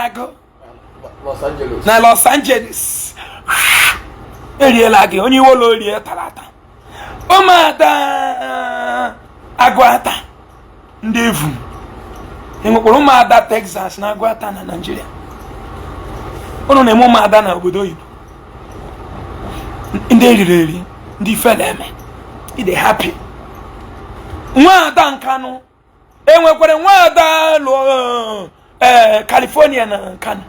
na-agụ Los Angeles. Na Los Angeles eriela gị onye iwe ụlọ orie tara ata. Ụmụada Agụata ndị evu enwekwara ụmụada Texas na Agụata na Naịjirịa. Ụnụ na-eme ụmụada na obodo oyibo, ndị eriri eri, ndị ife na-eme ide happy. Nwaada Nkanụ enwekwara nwaada lụọ ee California na Nkanụ.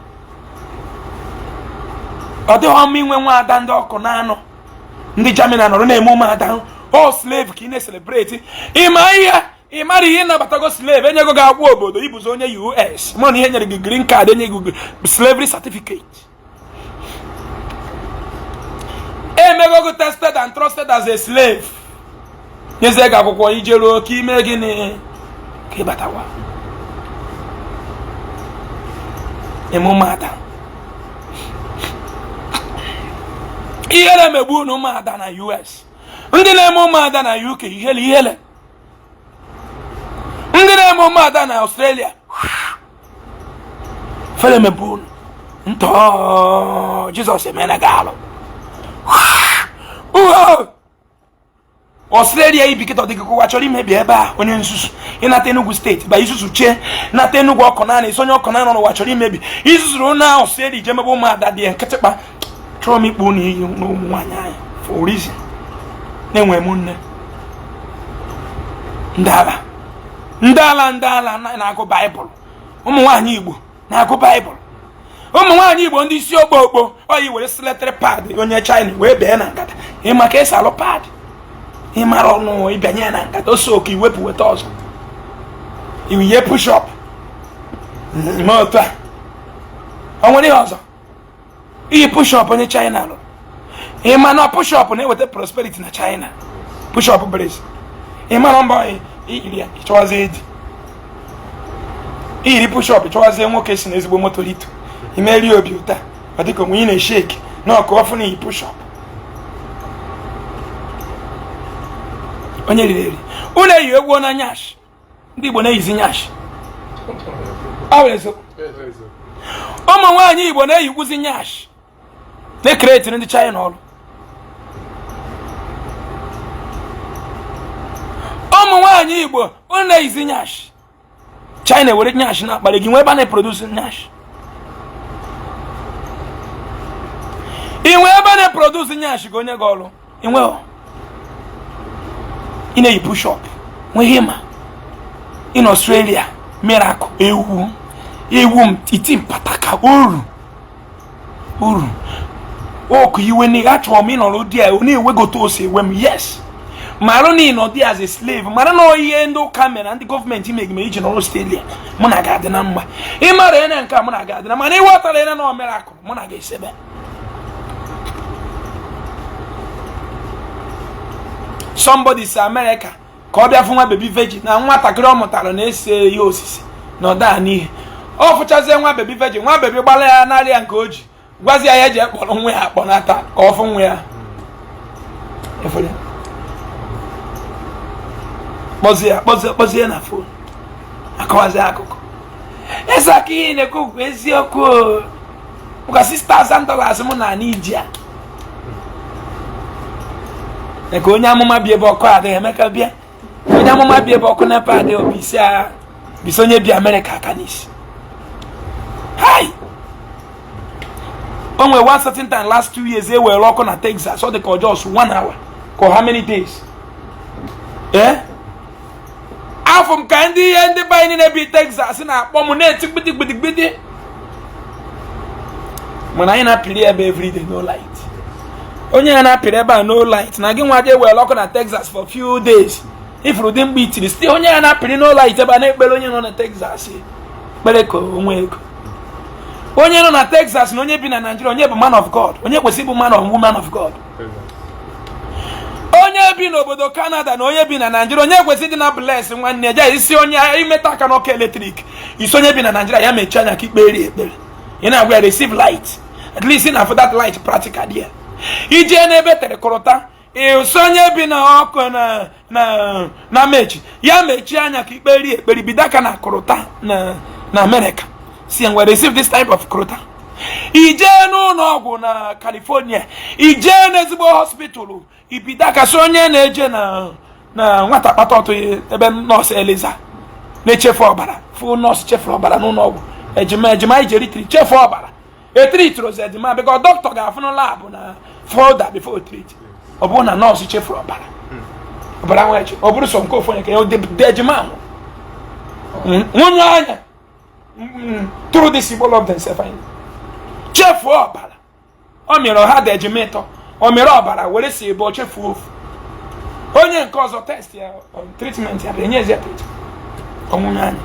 Ọ dịghị mma inwe nwaada ndị ọkụ na-anọ ndị Germany nọrọ na-eme ụmụada ọ slave ka ị na-ecelebrate. Ịma ihe ị mara ihe ịnabatago slave, enyego gị akwụkwọ obodo, ịbụzi onye US mụ na ihe nyere gị green card, enye gị slavery certificate, emego gị tested and trusted as a slave, nyezie gị akwụkwọ ije ruo ka ime gịnị ka ịbatawa eme ụmụada. Ihere megbu unu ụmụada na US, ndị na-eme ụmụada na UK, ihere ihere, ndị na-eme ụmụada na Australia, fere megbu unu. Ntọ Jizọs emena gị alụ. Australia ibi kịta dịka ụwa chọrọ imebi ebe a. Onye nzuzu ịnata Enugu steeti ba izuzu chee nata Enugu ọkụ naanị isi onye ọkụ naanị n'ụwa chọrọ imebi izuzuru na Australia ije mebe ụmụada dị nkịtịkpa. Chọrọ m ikpu unu iyi na ụmụ nwaanyị anyị for reason na-enwe m nne ndị ala ndị ala ndị ala na-agụ baịbụl. Ụmụ nwaanyị Igbo na-agụ baịbụl. Ụmụ nwaanyị Igbo ndị isi okpo okpo oyi were sanitary pad onye China wee bee na nkata. Ịma ka esi alụ pad, ịmara ọnụ ịbịanye na nkata ose oke iwepụ weta ọzọ iwiye push up ma otu a o nwere ihe ọzọ iyi push up onye China lụrụ. Ịma na push up na-eweta prosperity na China, push up brace. Ịmara mbọ iyiri ya ịchọwazie edi iyiri push up ịchọwazie nwoke si na ezigbo moto rito imeri obi ụta ọ dịka onwe ị na-eshake na ọkụ ọfụ na iyi push up onye riri eri. Unu eyi egwu na nyash, ndị Igbo na-eyizi nyash. Ọ bụ eziokwu, ụmụ nwaanyị Igbo na-eyikwuzi nyash na-ecreatiri ndị China ọrụ. Ụmụ nwaanyị Igbo unu na-eyizi nyash, China were nyash na-akpali gị. Nwee ebe a na-eproduce nyash, ị nwee ebe a na-eproduce nyash ka onye gị ọrụ ị nwee. Ị na-eyi push up nwee ihe ma in Australia miracle ewu ewu iti mpataka uru uru ọkụ iwe na achọrọ m ịnọrọ di ya na-ewegote ose ewe m. Yes, marụ na ịnọ dị as a slave, mara na ihe ndị ụka mere na ndị gọọmenti megime iji nọrọ Australia. Mụ na ga-adị na mma ịmara ene nke a, mụ na ga-adị na mana ịghọtara ene na miracle mụ na ga-esebe. Somebody si America ka ọ bịa fụ nwa baby virgin na nwatakịrị ọ mụtara na-ese ihe osise na ọdaa n'ihe ọ fụchazie nwa baby virgin, nwa baby gbara ya narị ya nke o ji gwazi ya ya eji ekpọrọ nwa ya akpọnata ka ọ fụ nwa ya. Kpọzie kpọzie kpọzie na phone akọwazie akụkọ eze aka ihe na-ekwu bụ eziokwu bụka $6,000 mụ na ana iji a ka onye amụma bi ebe ọkụ adịghị. Emeka bịa, onye amụma bi ebe ọkụ NEPA adịghị obi isi agha bisi onye bi Amerịka aka n'isi. Hai, o nwere one certain time last 2 years e were ọkụ na Texas, ọ dị ka ọ just one hour ka how many days. Ee, afọ m ka ndị ihe ndị be anyị niile bi Texas na-akpọ m na-eti gbidi gbidi gbidi, mana anyị na-apịrị ebe everyday no light. Onye ya na-apịrị ebe a no light na gị nwa je were ọkụ na Texas for few days ifuru ụdị mgbe itiri site onye ya na-apịrị no light ebe a na-ekpere onye nọ na Texas kpere ka onwe ego. Onye nọ na Texas na onye bi na Nigeria, onye bụ man of God? Onye kwesịrị ịbụ man of woman of God? Onye bi n'obodo Canada na onye bi na Nigeria, onye kwesịrị ịdị na bless nwanne ya? Isi onye imeta aka n'ọkụ eletrik, isi onye bi na Nigeria ya mechie anya ka ikpe ekpere, ị na-agwa ya receive light, at least na for that light practical there. Ije n'ebe tere kọrọta isi onye bi na ọkụ na mechi ya mechie anya ka ikpe rie ekpere, bido aka na kọrọta na Amerịka. Si ngwa, receive this type of coal tar. Ijee n'ụlọ ọgwụ na California, ijee n'ezigbo hospital, ibido akasị onye na-eje na nwata kpata ọtụ ebe nọọsụ Eliza na-echefu ọbara, fụ nọọsụ chefuru ọbara n'ụlọ ọgwụ ejima. Ejima ijeri tiri chefu ọbara, etreatiri ozi ejima because dọkịta ga-afụ na lab na folder before treat. Ọ bụrụ na nọọsụ chefuru ọbara, ọbara nwa eche, ọ bụrụ sọ nke ofu onye ka ya dị, ejima ahụ nwunye anya through this Igbo love themselves anyị chefuo ọbara. Ọ mịrị ọha dị ejima ịtọ, ọ mịrị ọbara were si ebe ọ chefuo ofu onye nke ọzọ, test ya, treatment ya bụ enye ezi ya treatment, ọnwụnye anya.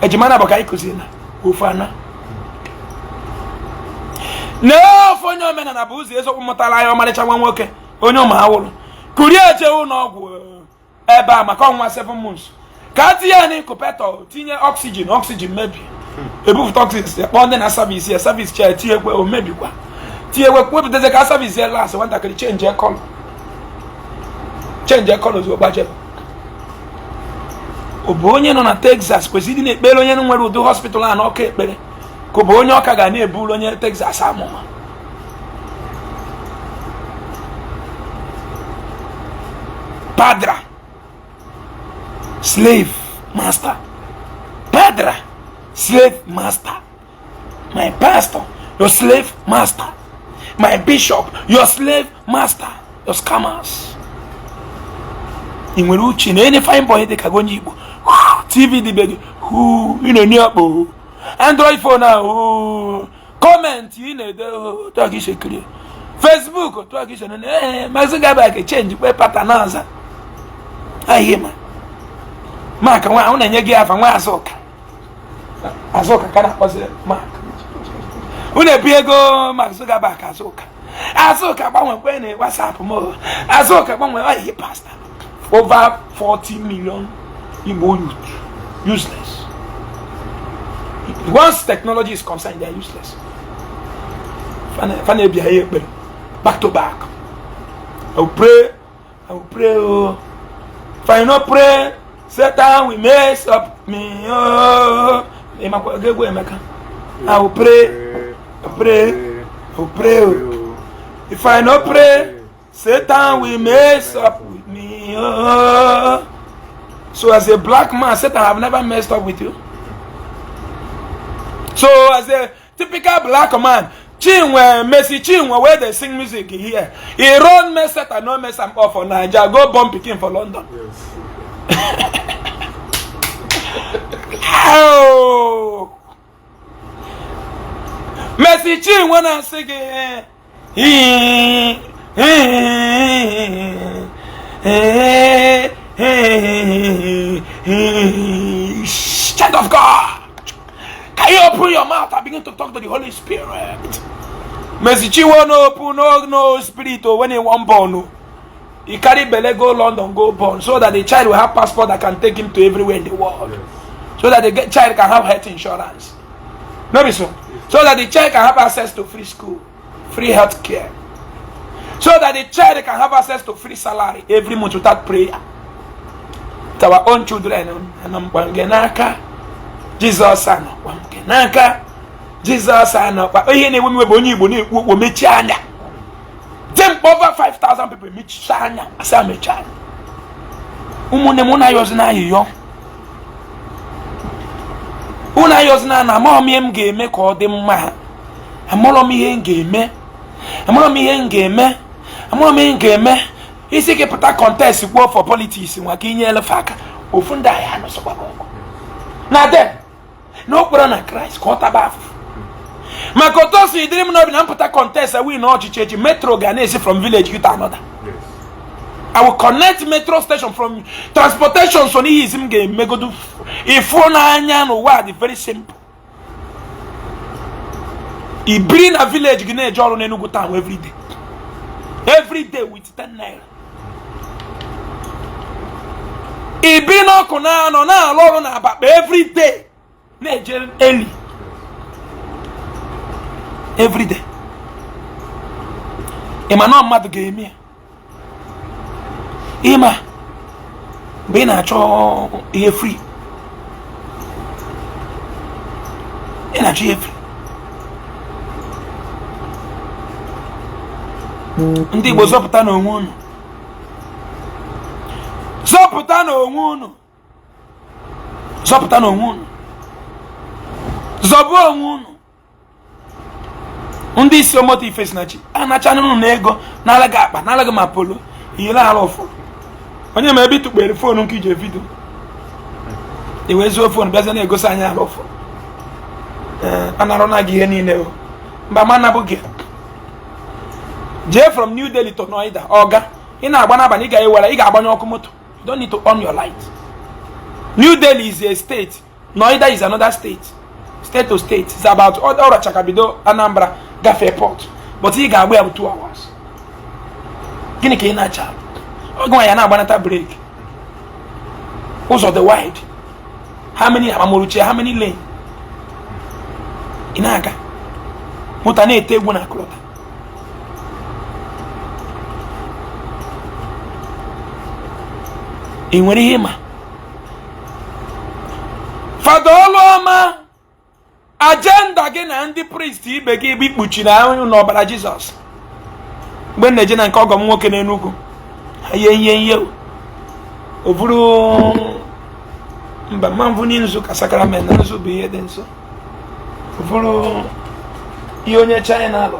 Ejima na bụ ka anyị kụziri na ofu ana na ofu onye omenala bụ ụzọ eziokwu mụtara anyị ọmarịcha nwa nwoke, onye ụmụ awụrụ kurie eje ụlọ ọgwụ ebe a maka ọnwa 7 months ka a tinye ya n'incubator, tinye oxygen, oxygen mebie, ebupụta oxygen, kpọọ ndị na service ya, service cha, tinyekwe, o mebikwa, tinyekwe, wepụtazie ka service ya last, nwatakịrị change colour, change colour ozugbo, gbajebe. Ọ bụ onye nọ na Texas kwesịrị ịdị na-ekpere onye nwere ụdị hospital a n'ọka ekpere, ka ọ bụ onye ọka ga na-eburu onye Texas amụma? Padra slave master, padra slave master, my pastor your slave master, my bishop your slave master, your scammers. Ị nwere uche na enye fine boy dị ka gị onye Igbo, TV dịbe gị, ị na-enye akpọ Android phone ahụ, comment ị na-ede otu aka isi ekiri Facebook, otu aka isi nene. Ee, Mark Zuckerberg change kwe pattern aza ahịa ma Mark nwa ahụ na-enye gị afa nwa Azụka, Azụka ka na-akpọzi Mark. Unu ebi ego Mark Zuckerberg, Azụka, Azụka gbanwekwe na WhatsApp m, Azụka gbanwe ahịa pastor. Over 40 million Igbo youth useless. Once technology is concerned, they are useless. Fa na-ebi anyị ekpere back to back. I will pray, I will pray, oh. If I no pray, Satan will mess up me, oh. Ịmakwa egwu Emeka? I will pray, I pray, I will pray, oh. If I no pray, Satan will mess up with me, oh. So as a black man, Satan have never messed up with you. So as a typical black man, Chinwe, Mercy Chinwe, where they sing music here, he run mess Satan no mess am up for Naija, go born pikin for London. Yes. Oh. Mercy Chinwe na-asị gị, child of God, can you open your mouth and begin to talk to the Holy Spirit? Mercy Chinwe no open no spirit oh, when he wan born oh. He carry belle go London go born so that the child will have passport that can take him to everywhere in the world. Yes. So that the child can have health insurance. No be so? So that the child can have access to free school, free health care. So that the child can have access to free salary every month without prayer. To our own children, anọkwa nke n'aka Jizọs, anọkwa nke n'aka Jizọs, anọkwa. Ihe na-ewe m iwe bụ onye Igbo na-ekwu okwu mechie anya. Dimkpa over 5,000 people mechie anya, asị mechie anya. Ụmụnne m, ụnụ ayọzi na ayịyọ, ụnụ ayọzi na amaghị m ihe m ga-eme ka ọ dị mma, amarọ m ihe m ga-eme, amarọ m ihe m ga-eme, amarọ m ihe m ga-eme. Isi gị pụta contest kwuo for politics nwa ka inye elefe aka ofu ndị agha anụsịkwa gị ọgụ na dem na o kwere na Kraịst ka ọ taba afụfụ maka otu o si dịrị m n'obi na mpụta contest win ọchịchị echi, metro ga na-esi from village to another. Yes. I will connect metro station from transportation, so n'ihe isi m ga-emegodu ịfụ n'anya n'ụwa dị very simple. I biri na village gị na-eje ọrụ n'Enugu town every day, every day with 10 naira. I biri n'ọkụ na-anọ na-alụ ọrụ na Abakpa every day, na-eje early every day. Ị ma na mmadụ ga-eme ya? Ịma mgbe ị na-achọ ihe free, Ị na-achọ ihe free. Ndị Igbo, zọpụta n'onwe unu, zọpụta n'onwe unu, zọpụta n'onwe unu, zọbụ onwe unu. Ndị isi moto Ifesinachi anachana unu na ego n'ala gị akpa n'ala gị ma polo iyere ala ụfọdụ onye ma ebe ịtụkpere phone nke ije video iwee zuo phone bịazie na-egosi anyị ala ụfọdụ. Ee, anarụ na gị ihe niile o mba ma nabụ gị jee from New Delhi to Noida. Ọga, ị na-agba n'abalị, ị ga-ewere, ị ga-agbanye ọkụ moto. You don't need to on your light. New Delhi is a state, Noida is another state. State to state is about ọrachaka bido Anambra gafee port, but ị ga-agba ya bụ 2 hours. Gịnị ka ị na-acha oge nwa ya na-agbanata brake? Ụzọ dị wide, how many amamoruche, how many lane? Ị na-aga, moto na-ete egwu na akụlọta. Ị nwere ihe ịma? Fada Ọlụọma, agenda gị na ndị priest ibe gị bụ ikpuchi na ahụ n'ọbara Jizọs. Mgbe m na-eje na nke ọgọ m nwoke n'Enugwu, ihe ihe ihe o buru mba mma mvụ nzu ka sakrament na nzu bụ ihe dị nsọ. O buru ihe onye China alụ,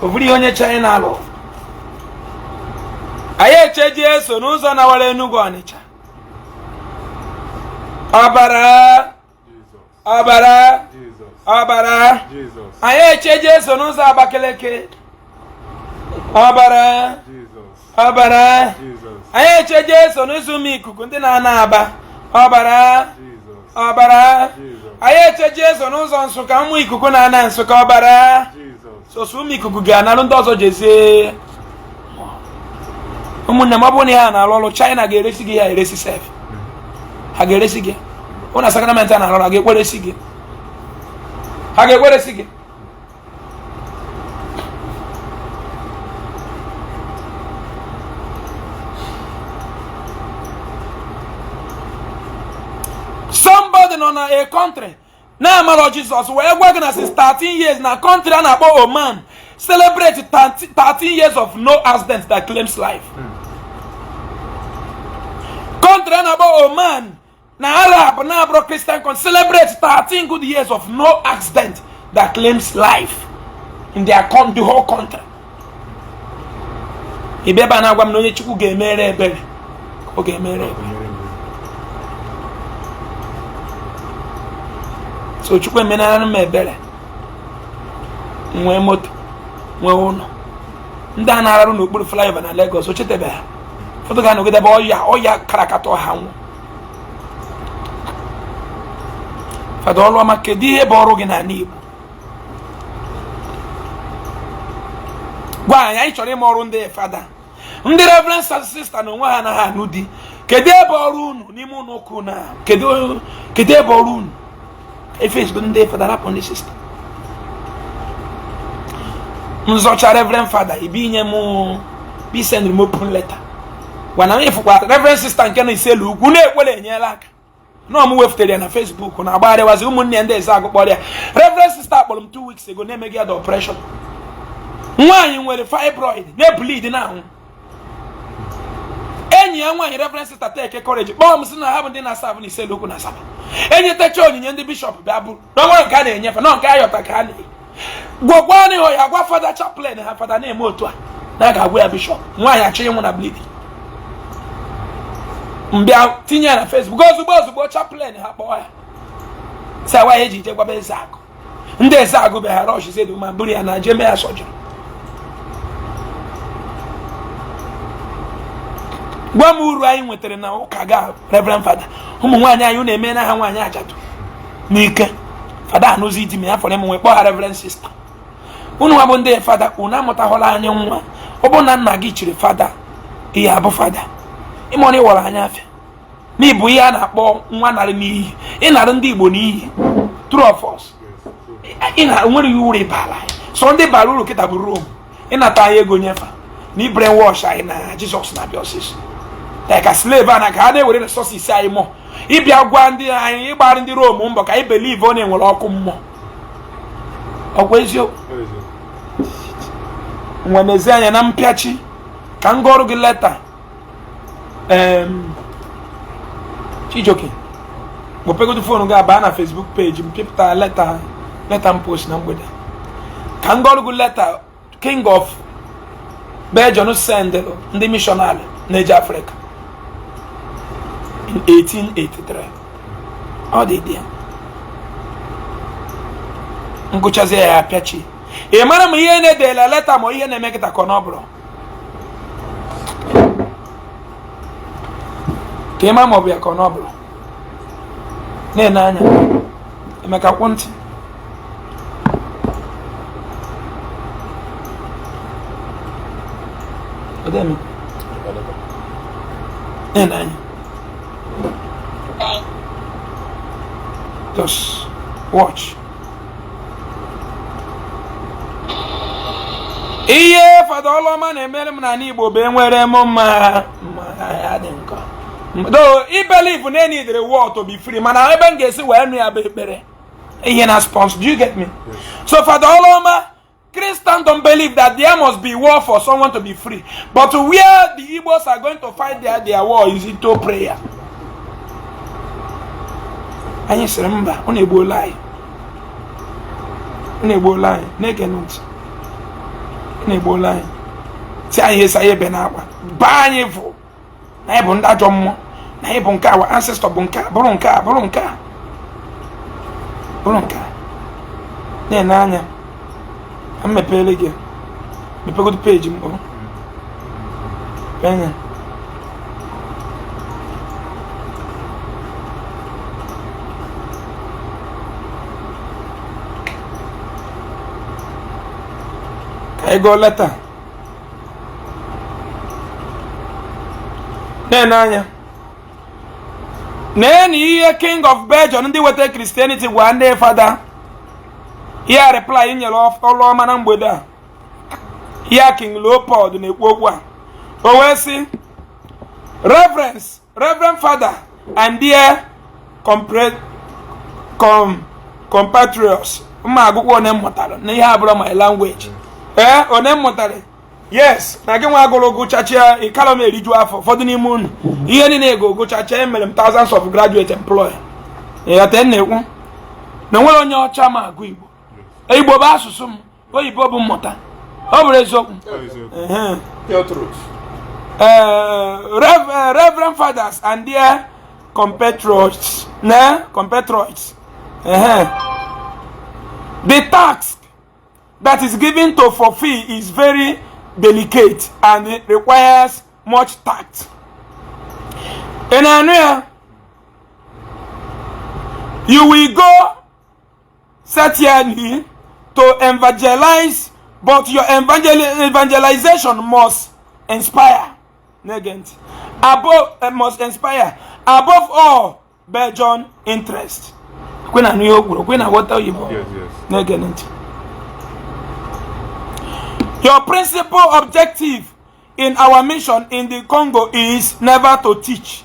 o buru ihe onye China alụ. Anyị echeji eso n'ụzọ nawara Enugu Ọnịcha. Ọbara, ọbara, ọbara. Anyị echeji eso n'ụzọ Abakaliki. Ọbara, ọbara. Anyị echeji eso n'ụzọ ụmụ ikuku ndị na-ana aba. Ọbara, ọbara. Anyị echeji eso n'ụzọ Nsụka, ụmụ ikuku na-ana Nsụka. Ọbara. Soso ụmụ ikuku ga-analụ ndị ọzọ jezie. Ụmụnne m, ọ bụrụ na ihe a na-alụ ọrụ, China ga-eresi gị ya eresi sef. Ha ga-eresi gị ụna na sakramenti a na-alụ ọrụ. Ha ga-ekweresi gị, ha ga-ekweresi gị. Somebody nọ na a country na-amarọ Jizọs wee gwa gị na since 13 years na country a na-akpọ Oman celebrate 13 years of no accident that claims life. Country a na-akpọ Oman na Arab na-abụrụ Christian country celebrate 13 good years of no accident that claims life in their the whole country. Ị bịa ebe a na-agwa m na onye Chukwu ga-emere ebere, ọ ga-emere ebere. So Chukwu emenara m ebere, nwee moto, nwee ụlọ. Ndị a na-ararụ n'okpuru flyover na Lagos, o chetebe ha. Ụfọdụ ga-anọgide ebe ọya ọya karakata ọha nwụ. Fada Ọlụọma, kedu ihe bụ ọrụ gị n'ala Igbo? Gwa anyị, anyị chọrọ ịma ọrụ ndị fada. Ndị reverend sister na onwe ha anaghị anụ di. Kedu ebe ọrụ unu n'ime ụlọ ụka unu? Kedu, kedu ebe ọrụ unu? Efesigo ndị fada, rapụ ndị sister. Nzọcha reverend fada ibi inye m bi send m open letter gwana m ịfụkwa reverend sister nke na ise elu ugwu na-ekwere enyela aka na ọmụ wefụtere ya na Facebook na agbagharịwazi ụmụnne ya ndị eze agụ kpọrọ ya. Reverend sister kpọrọ m 2 weeks ago na-emeghị ya the operation. Nwaanyị nwere fibroid na-ebleed na ahụ. Enyi ya nwaanyị reverend sister take courage kpọọ m sị na ha bụ ndị na-asa abụ na ise okwu na Asaba enyetacha onyinye ndị bishọp bịa bụrụ na onwere nke a na-enyefe na nke ayọta ka a na-eri. Gwakwa n'ihu ya, gwa fada chaplain ha, fada na-eme otu a na a ga-agwa ya bishọp. Nwaanyị achọ ịnwụ na bleeding. Mbịa tinye ya na Facebook ozugbo ozugbo, chaplain ha kpọọ ya sị awa ya eji je gwaba eze akụ. Ndị eze agụ bịa rush zedu ma buru ya na jee mee ya surgery. Gwa m uru anyị nwetara na ụka ga reverend fada. Ụmụ nwaanyị anyị unu eme na ha nwaanyị ajadu n'ike. Fada anụzi di m ya fọrọ ịmụ nwe kpọọ ha reverend sister. Unu nwa bụ ndị fada, unu amụtahụla anyị nwa. Ọ bụ na nna gị chiri fada, ihe abụ fada ịmọrọ ịwọrọ anya afịa n'ịbụ ihe a na-akpọ nwa narị n'iyi. Ịnarị ndị Igbo n'iyi, true of us ị na nwere ihe uru ịbara anyị. So ndị bara uru kịta bụ Rome ịnata anyị ego nyefa na brainwash anyị na Jizọs na-abịa ọsịsọ. Like a slave a na ka ha na-ewere resources anyị mọ ịbịa gwa ndị anyị ịgbara ndị Rome mbọ ka anyị believe ọ na-enwere ọkụ mmụọ. Ọkwa eziokwu? Nwe n'ezi anya na mpịachi ka m gụọrọ gị leta. Chijioke, kpọpegodu phone gị, abaa na Facebook page m, pịpụta leta m post na mgbede ka m gụọrọ gị leta King of Belgium send ndị missionary na-eje Africa in 1883. Ọ dị dị ngụchazie ya apịachi. Ị mara ma ihe na-edela leta ma ihe na-eme kịta ka ọ na ọ bụrụ ka ị mara ma ọ bụ ya ka ọ na ọ bụrụ. Na-ene anya, Emeka, kwụ ntị. Odemi. Na-ene anya, just watch ihe Fada Ọlụọma na-emere m n'ala Igbo bụ enwere m mma mma ya dị nkọ. Though I believe na need the war to be free, mana ebe m ga-esi wee nụ ya bụ ekpere ihe na sponsor. Do you get me? So Fada Ọlụọma, Christians don't believe that there must be war for someone to be free, but where the Igbos are going to fight their war is into prayer. Anyị sịrị mba, ọ na-egbuola anyị, ọ na-egbuola anyị. Na-ege ntị, ọ na-egbuola anyị. Si anyị esi anyị ebe na-akwa baa anyị vụ na anyị bụ ndị ajọ mmụọ, na anyị bụ nke a, ancestor bụ nke a, bụrụ nke a, bụrụ nke a, bụrụ nke a. Na-ene anya ka m mepere gị, mepegodo peji m. O anya ka anyị gụọ leta. Na-ene anya na ihe King of Belgium ndị weta Christianity gwa ndị fada. Ihe reply nyere Ọlụọma na mgbede a, ihe King Leopold na-ekwu okwu a, o wee sị, "Reverence, Reverend Father and dear compatriots." Mma agụkwọ one m mụtara na ihe abụrụ my language. Ee, one m mụtara, yes, na gị nwa agụrụ gụchachia ịkara m eriju afọ. Ụfọdụ n'ime unu ihe niile ego gụchachia, emere m thousands of graduate employ. Ịghọta na-ekwu na onwere onye ọcha ma agụ Igbo. Igbo bụ asụsụ m, oyibo bụ mmụta. Ọ bụrụ eziokwu. Reverend fathers and their compatriots, ne compatriots, the task that is given to fulfill is very delicate and it requires much tact. Ị na-anụ ya? You will go certainly to evangelize, but your evangelization must inspire. Na-ege ntị. Above must inspire above all Belgian interest. Kwe na anụ ihe o kwuru, kwe na ghọta oyibo. Yes. Na-ege ntị. Your principal objective in our mission in the Congo is never to teach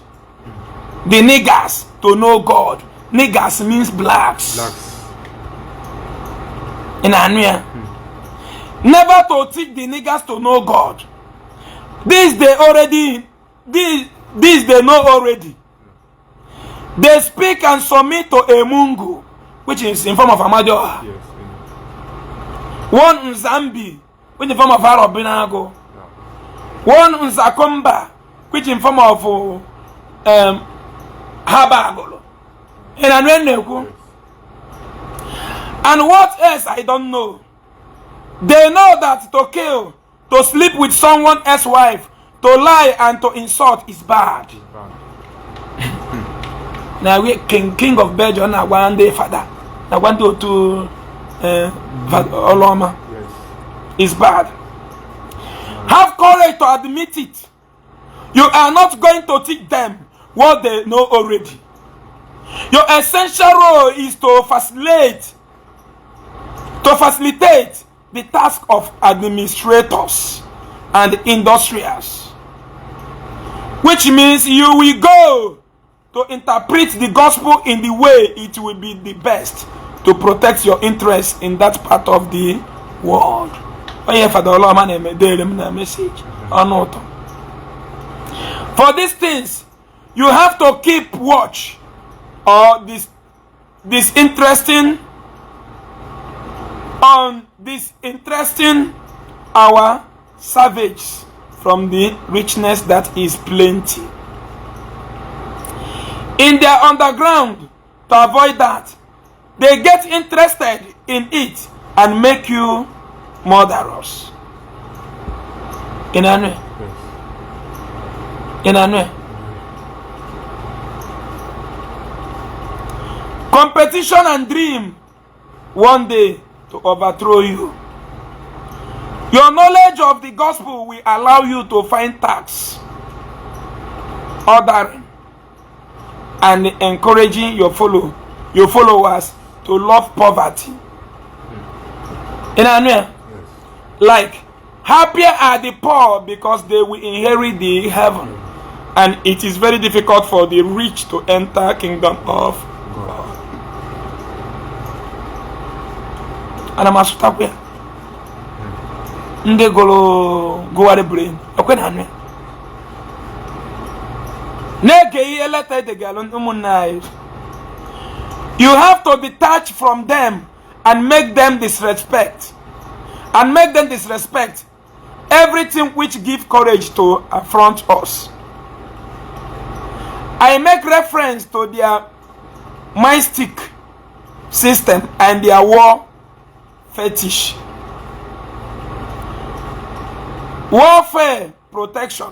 the niggers to know God. Niggers means blacks. Blacks. Ị na-anụ ya? Never to teach the niggers to know God. This they know already. They speak and submit to a Mungu, which is in form of Amadioha. One Nzambi, which in form of Arobinago. One Nzakomba, which in form of Habagolo. Ị na-anụ ihe m na-ekwu? And what else I don't know. They know that to kill, to sleep with someone else's wife, to lie and to insult is bad. Bad. Na we king of Belgium na-agwa ndị fada, na-agwa ndị otu Ọlụọma is bad. Have courage to admit it. You are not going to teach them what they know already. Your essential role is to facilitate the task of administrators and industrials. Which means you will go to interpret the gospel in the way it will be the best to protect your interests in that part of the world. Onye Fada Ọlọma na-eme dere m na message ọnụ ụtọ. For these things, you have to keep watch or this disinteresting on disinteresting our savages from the richness that is plenty in their underground. To avoid that, they get interested in it and make you murderers. Ị na-anụ ya? Ị na-anụ ya? Competition and dream one day to overthrow you. Your knowledge of the gospel will allow you to find tax, ordering, and encouraging your followers to love poverty. Ị na-anụ ya? Like, happier are the poor because they will inherit the heaven, and it is very difficult for the rich to enter kingdom of God. Ana m asụtakwa ya. Ndị gụrụ gụgharị brain ekwe na anụ ya na-ege ihe leta edegara ụmụnne anyị. You have to detach from them and make them disrespect and make them disrespect everything which give courage to affront us. I make reference to their mystic system and their war fetish. Warfare protection,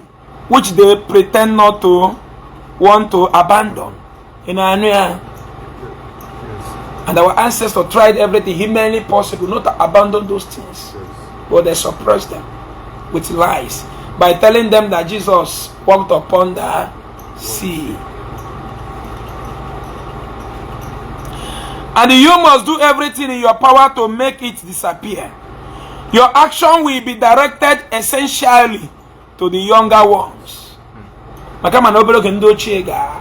which they pretend not to want to abandon. You know, and our ancestors tried everything humanly possible not to abandon those things, but they suppressed them with lies by telling them that Jesus walked upon the sea. And you must do everything in your power to make it disappear. Your action will be directed essentially to the younger ones. Maka mana obere oge ndị ochie ga.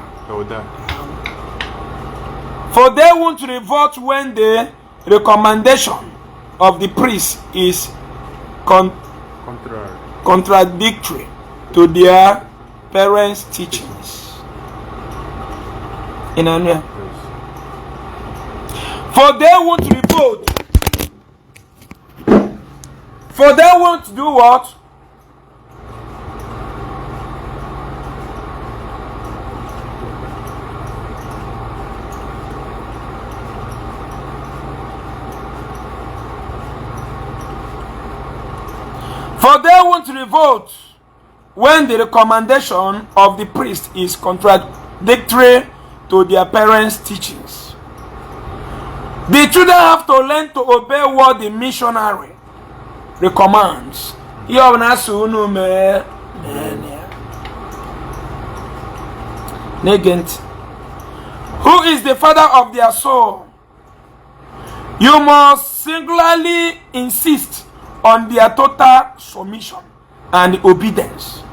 For they won't revolt when the recommendation of the priest is contradictory to their parents' teachings. Ị na-anụ ya? For they won't revolt. For they won't do what? For they won't revolt when the recommendation of the priest is contradictory to their parents' teachings. The children have to learn to obey what the missionary recommends. Ihe ọbụla asị unu mee mee ya. Na-ege ntị. Who is the father of their soul? You must singularly insist on their total submission and obedience.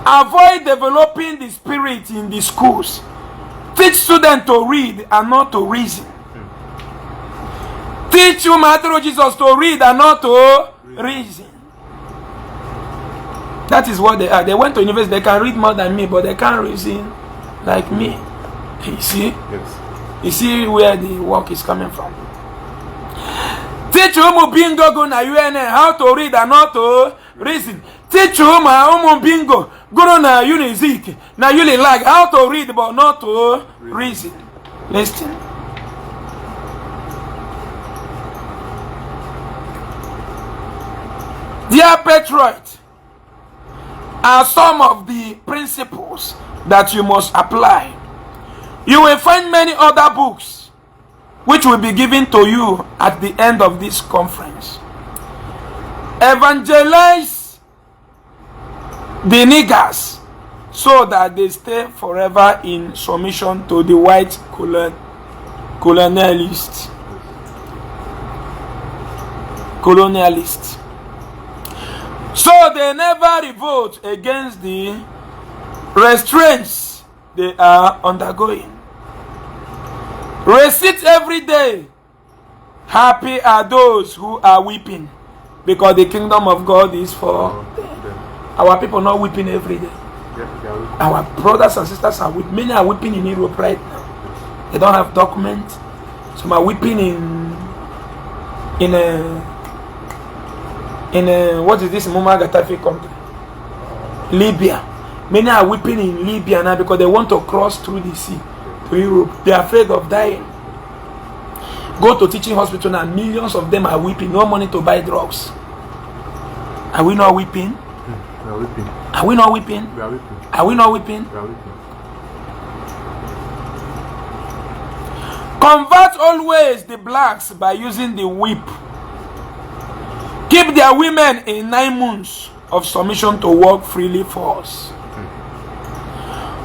Avoid developing the spirit in the schools. Teach students to read and not to reason. Teach ụmụ Jesus to read and not to reason. That is what they are. They went to university, they can read more than me, but they can't reason like me. You see? Yes. You see where the work is coming from. Teach ụmụ bingo go na UNN how to read and not to reason. Teach ụmụ ụmụ bingo gụrụ na Unizik na Unilag how to read but not to reason. Listen. Dear patriot, are some of the principles that you must apply. You will find many other books which will be given to you at the end of this conference. Evangelize the niggers so that they stay forever in submission to the white colonialist. Colonialist. So they never revolt against the Restraints they are undergoing. Recite every day. Happy are those who are weeping, because the kingdom of God is for them. Our people not weeping every day. Yeah. Our brothers and sisters are weeping. Many are weeping in Europe right now. They don't have documents. Some are weeping in a what is this Muammar Gaddafi country? Libya. Many are weeping in Libya now because they want to cross through the sea to Europe. They are afraid of dying. Go to teaching hospital now, millions of them are weeping. No money to buy drugs. Are we not weeping? We are weeping. Are we not weeping? We are weeping. Are we not weeping? We are weeping. Convert always the blacks by using the whip. Keep their women in 9 months of submission to work freely for us.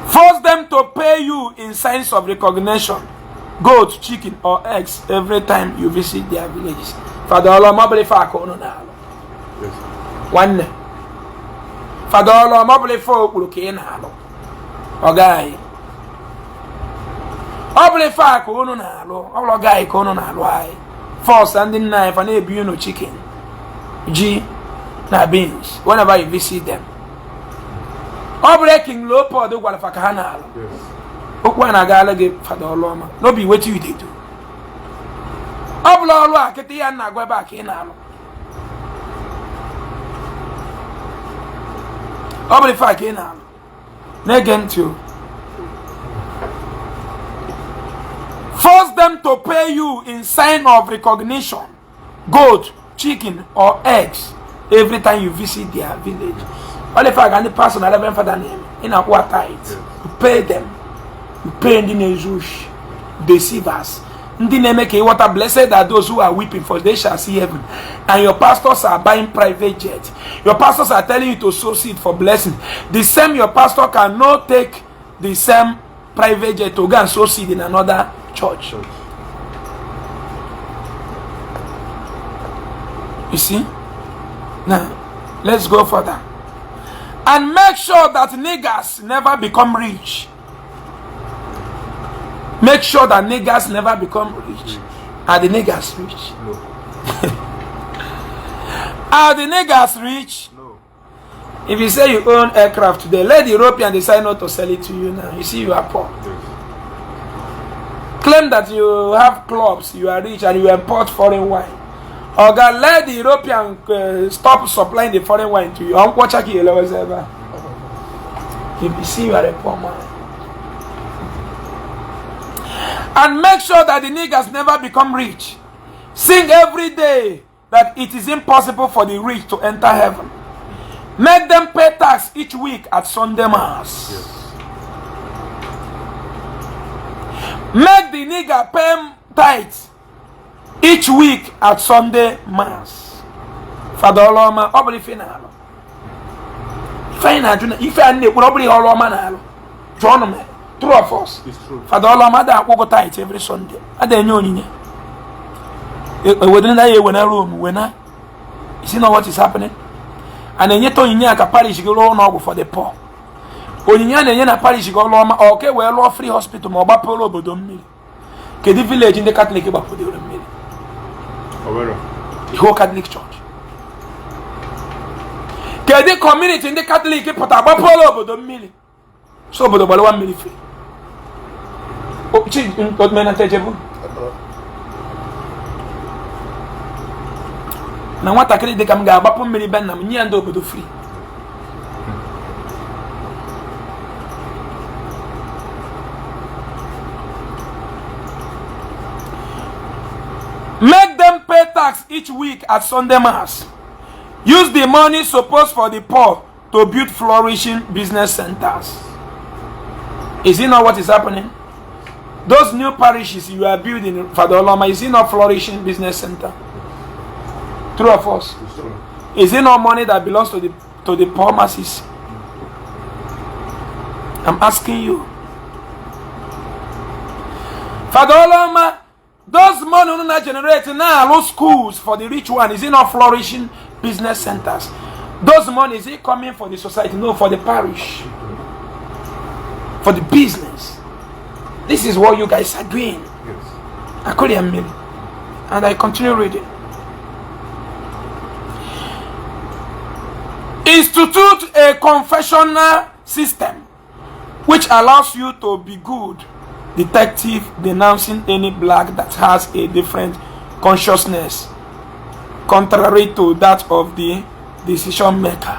Force them to pay you in signs of recognition, goat, chicken, or eggs every time you visit their villages. Father Oloma, ọ bụrụ ife aka unu na-alụ. Yes. Nwanne. Father Oloma, ọ bụrụ ife okpuru ka ị na-alụ. Ọga anyị. Ọ bụrụ ife a ka unu na-alụ, ọ bụrụ ọga anyị ka unu na-alụ anyị. Force ndị nna anyị fa na-ebi unu chicken, ji na beans whenever you visit them. Ọ bụrụ King Leopold gwara fa ka ha na-alụ. Yes. Okwu a na-agala gị, Fada Ọlụọma, no be wetin you dey do. Ọ bụla ọrụ a kịta ya na-agwa ebe a ka ị na-alụ. Ọ bụrụ ife a ka ị na-alụ. Na-ege ntị o. Force them to pay you in sign of recognition, goat, chicken, or eggs every time you visit their village. Ọ dị fa ka ndị pastor na reverend father na-eme. Ị na-akwụ tithe. You pay them. You pay ndị na-ezu oshi, deceivers. Ndị na-eme ka ịghọta, blessed are those who are weeping, for they shall see heaven. And your pastors are buying private jets. Your pastors are telling you to sow seed for blessing. The same your pastor cannot take the same private jet to go and sow seed in another church. Church. You see? Now, let's go further. And make sure that niggers never become rich. Make sure that niggers never become rich. Are the niggers rich? No. Are the niggers rich? No. If you say you own aircraft today, let the European decide not to sell it to you now. You see, you are poor. Yes. Claim that you have clubs, you are rich, and you import foreign wine. Oga, let the European stop supplying the foreign wine to you. Nkwọcha ka elewezi ebe a. If you see, you are a poor man. And make sure that the niggers never become rich. Sing every day that it is impossible for the rich to enter heaven. Make them pay tax each week at Sunday Mass. Yes. Make the nigger pay tithes each week at Sunday Mass. Father Oloma, ọ bụrụ ife na-alụ. Ife anyị na-ajụ na ife a na-ekwu na ọ bụrụ ihe Ọlụọma na-alụ. Jụọnụ m, true or false? It's true. Father Oloma ada akwụgo tithe every Sunday. Ada enye onyinye. Ewedere na ya ewe na Rome, wena. You see now what is happening? A na-enyeta onyinye a ka parish gị rụọ ụlọ ọgwụ for the poor. Onyinye a na-enye na parish gị Ọlụọma, ọ ka e wee lụọ free hospital ma ọ gbapụrụ obodo mmiri. Kedu village ndị Catholic gbapụdoro mmiri? Owero. The whole Catholic Church. Kedu community ndị Catholic pụta gbapụrụ obodo mmiri, so obodo gbarawa mmiri free? Chi omenata ejebu na nwatakịrị dị ka m ga-agbapụ mmiri be nna m nye ya ndị obodo free. Make them pay tax each week at Sunday Mass. Use the money supposed for the poor to build flourishing business centers. Is it not what is happening? Those new parishes you are building, Father Oloma, is it not flourishing business center? True or false? It's true. Is it not money that belongs to the poor masses? I'm asking you. Father Oloma, those money unu na generate now schools for the rich one, is it not flourishing business centers? Those money, is it coming for the society? No, for the parish. For the business. This is what you guys are doing. Yes. Akụrịa mmiri. And I continue reading. Institute a confessional system which allows you to be good detective denouncing any black that has a different consciousness contrary to that of the decision maker.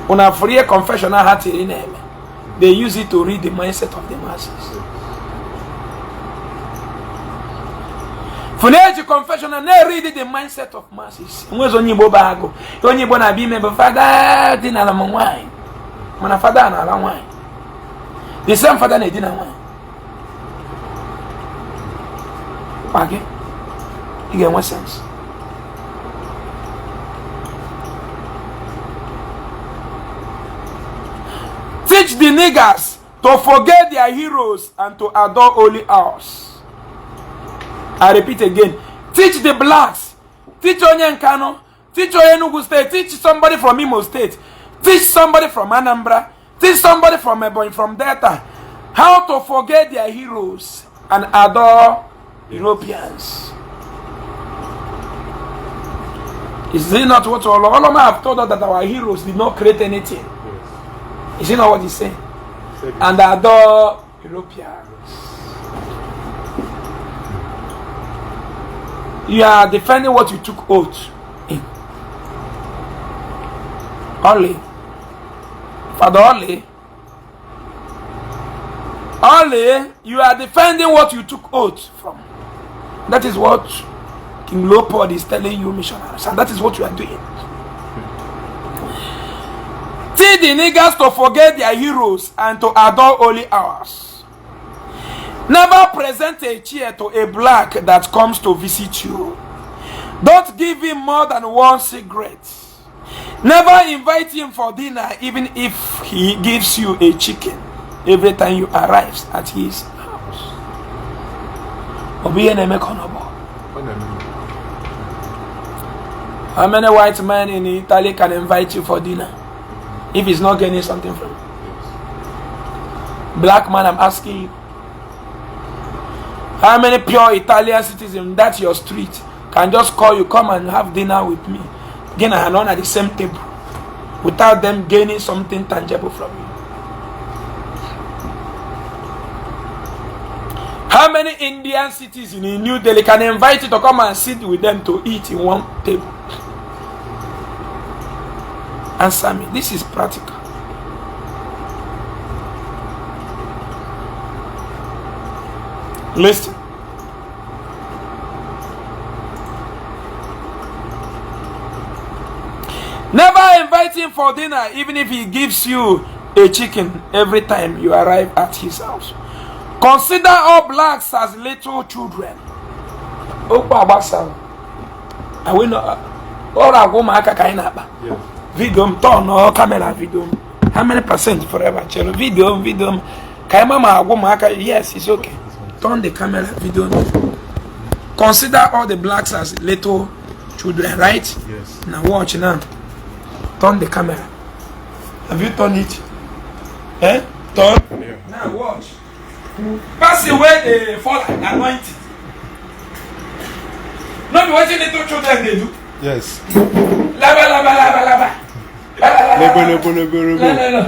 Una free confessional ha tiri na-eme. They use it to read the mindset of the masses. Funa-eji confessional na-read the mindset of masses. Nwezi onye Igbo bụ agụ. Onye Igbo na-abịa ime bụ fada dinara m nwaanyị. Mana fada na-ala nwaanyị. The same fada na-edina nwaanyị. Kwa gị, ị ga-enwe sense. Teach the niggers to forget their heroes and to adore only ours. I repeat again. Teach the blacks. Teach onye Nkanu. Teach onye Enugu State. Teach somebody from Imo State. Teach somebody from Anambra. Teach somebody from Ebonyi, from Delta, how to forget their heroes and adore Europeans. Is it not what Oloma have told us that our heroes did not create anything? Yes. Is it not what he's saying? Said it. And adore Europeans. You are defending what you took oath in. Only. Father Oli. Oli, you are defending what you took oath from. That is what King Leopold is telling you, missionaries, and that is what you are doing. Tell the niggers to forget their heroes and to adore only ours. Never present a chair to a black that comes to visit you. Don't give him more than one cigarette. Never invite him for dinner, even if he gives you a chicken every time you arrive at his house. Ọ bụ ihe na-eme ka ọ nọbọ. Ọ na-eme. How many white men in Italy can invite you for dinner if he's not getting something from you? Yes. Black man, I'm asking you. How many pure Italian citizens that your street can just call you, come and have dinner with me? Gị na ha nọ at the same table without them gaining something tangible from you. How many Indian citizens in New Delhi can invite you to come and sit with them to eat in one table? Answer me. This is practical. Listen. Never invite him for dinner, even if he gives you a chicken every time you arrive at his house. Consider all blacks as little children. Okwu agbasa. Ọrụ agwa ụmụaka ka anyị na-akpa. Yes. Video m turn camera video m. How many percent forever? Chere video m video m. Ka anyị ma ma agwa ụmụaka yes it's okay. Turn the camera video m. Consider all the blacks as little children, right? Yes. Now watch now. Turn the camera. Have you turned it? Eh? Turn. Yeah. Now watch. Person wey dey fall like anointing. No be wetin little children dey do. Yes. Laba laba laba laba. Lebo lebo lebo No lebo. no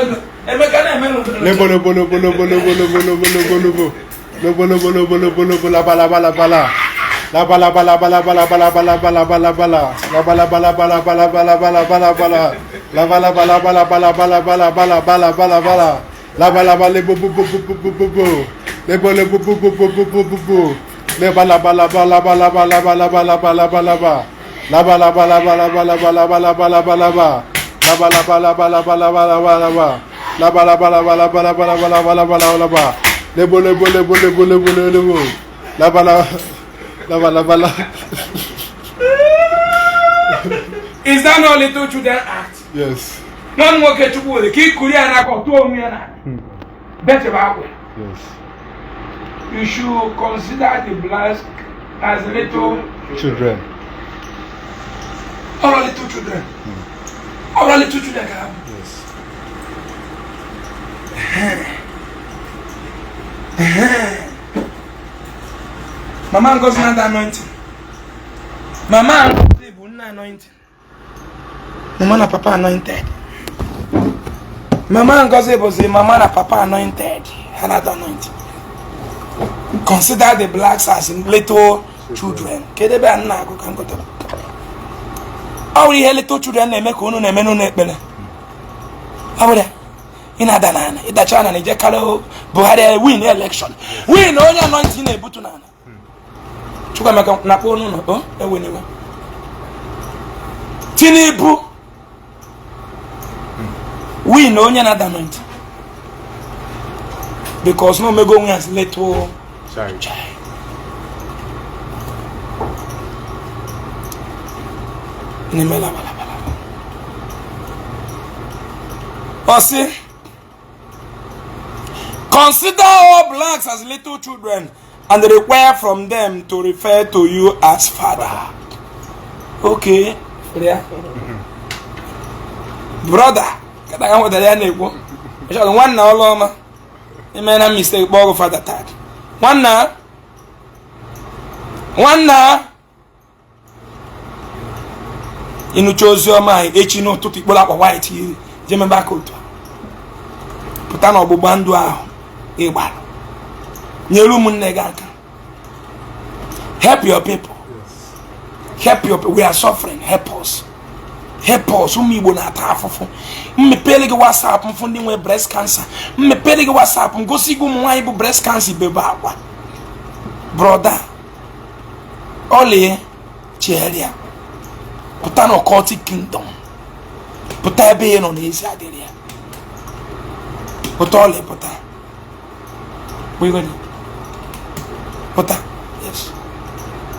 no. Emeka na-eme Lebo lebo lebo lebo lebo lebo lebo lebo lebo. Lebo lebo lebo lebo lebo laba laba laba la. Laba laba laba laba laba laba laba laba laba la. Laba laba laba laba laba laba laba laba la. Laba laba laba laba laba laba laba laba laba laba la. Laba laba lebo bo bo bo bo bo bo bo. Lebo lebo bo bo bo bo bo bo bo. Leba laba laba laba laba laba laba laba laba laba. Laba laba laba laba laba laba laba laba laba. Laba laba laba laba laba laba laba. Laba laba laba laba laba laba laba laba laba laba. Lebo lebo lebo lebo lebo lebo lebo. Laba laba laba laba laba. Is that not little children act? Yes. Nwa nwoke Chukwudi ka ikuri ya n'aka ọ tụọ onwe ya n'ala. Betebe akwa. Yes. You should consider the blacks as little Children. all little children. All little children ka ha bụ. Yes. Mama Ngozi na-ada anointing. Mama Ngozi bụ nne anointing. Mama na papa anointed. Mama Ngozi bụzi mama na papa anointed. Ha na-ada anointing. Consider the blacks as little children. Kedu ebe a nna agụ ka m gụtara? Ọ bụrụ ihe little children na-eme ka unu na-eme n'ụlọ ekpere. Ọ bụrụ ya, ị na-ada n'ala, ịdacha n'ala ije karịa Buhari win election. Win onye anointing na-ebutu n'ala. Chukwuemeka na-akpọ onu ụlọ o eweniwe. Tinubu win onye na-ada anointing. Because na omego onwe as little Child. child. Na-eme labalabalaba. Ọ sị, consider all blacks as little children and require from them to refer to you as father. Okay, yeah. Brother, kada ka nwetara ya na-ekwu. Ịchọrọ nwanna ọlụọma ime na mistake kpọọ gị father tag. Nwanna, nwanna, ịnụcha ozi ọma anyị echi n'ụtụtụ ikporo akwa white yiri jee mebe aka otu a pụta n'ọgbụgba ndụ ahụ ị gbara nyere ụmụnne gị aka. Help your people. Help your people. We are suffering. Help us. Help us. Ụmụ Igbo na-ata afụfụ. Mmepere gị WhatsApp mfụ ndị nwe breast cancer. Mmepere gị WhatsApp m gosi gị ụmụ nwaanyị bụ breast cancer bebe akwa. Brother, ọlie chegharịa pụta na occultic kingdom, pụta ebe ị nọ n'ezi adịrị ya, pụta ọlị, pụta pụta, yes,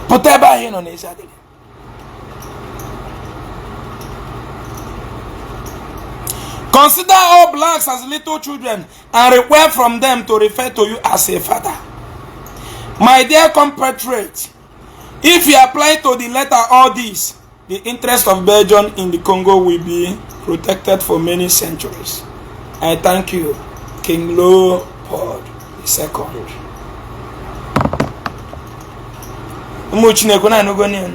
pụta ebe ahụ ị nọ n'ezi adịrị ya. Consider all blacks as little children and require from them to refer to you as a father. My dear compatriots, if you apply to the letter all this, the interest of Belgium in the Congo will be protected for many centuries. I thank you, King Leopold II. Ụmụ Chineke na-anụgo n'ihu.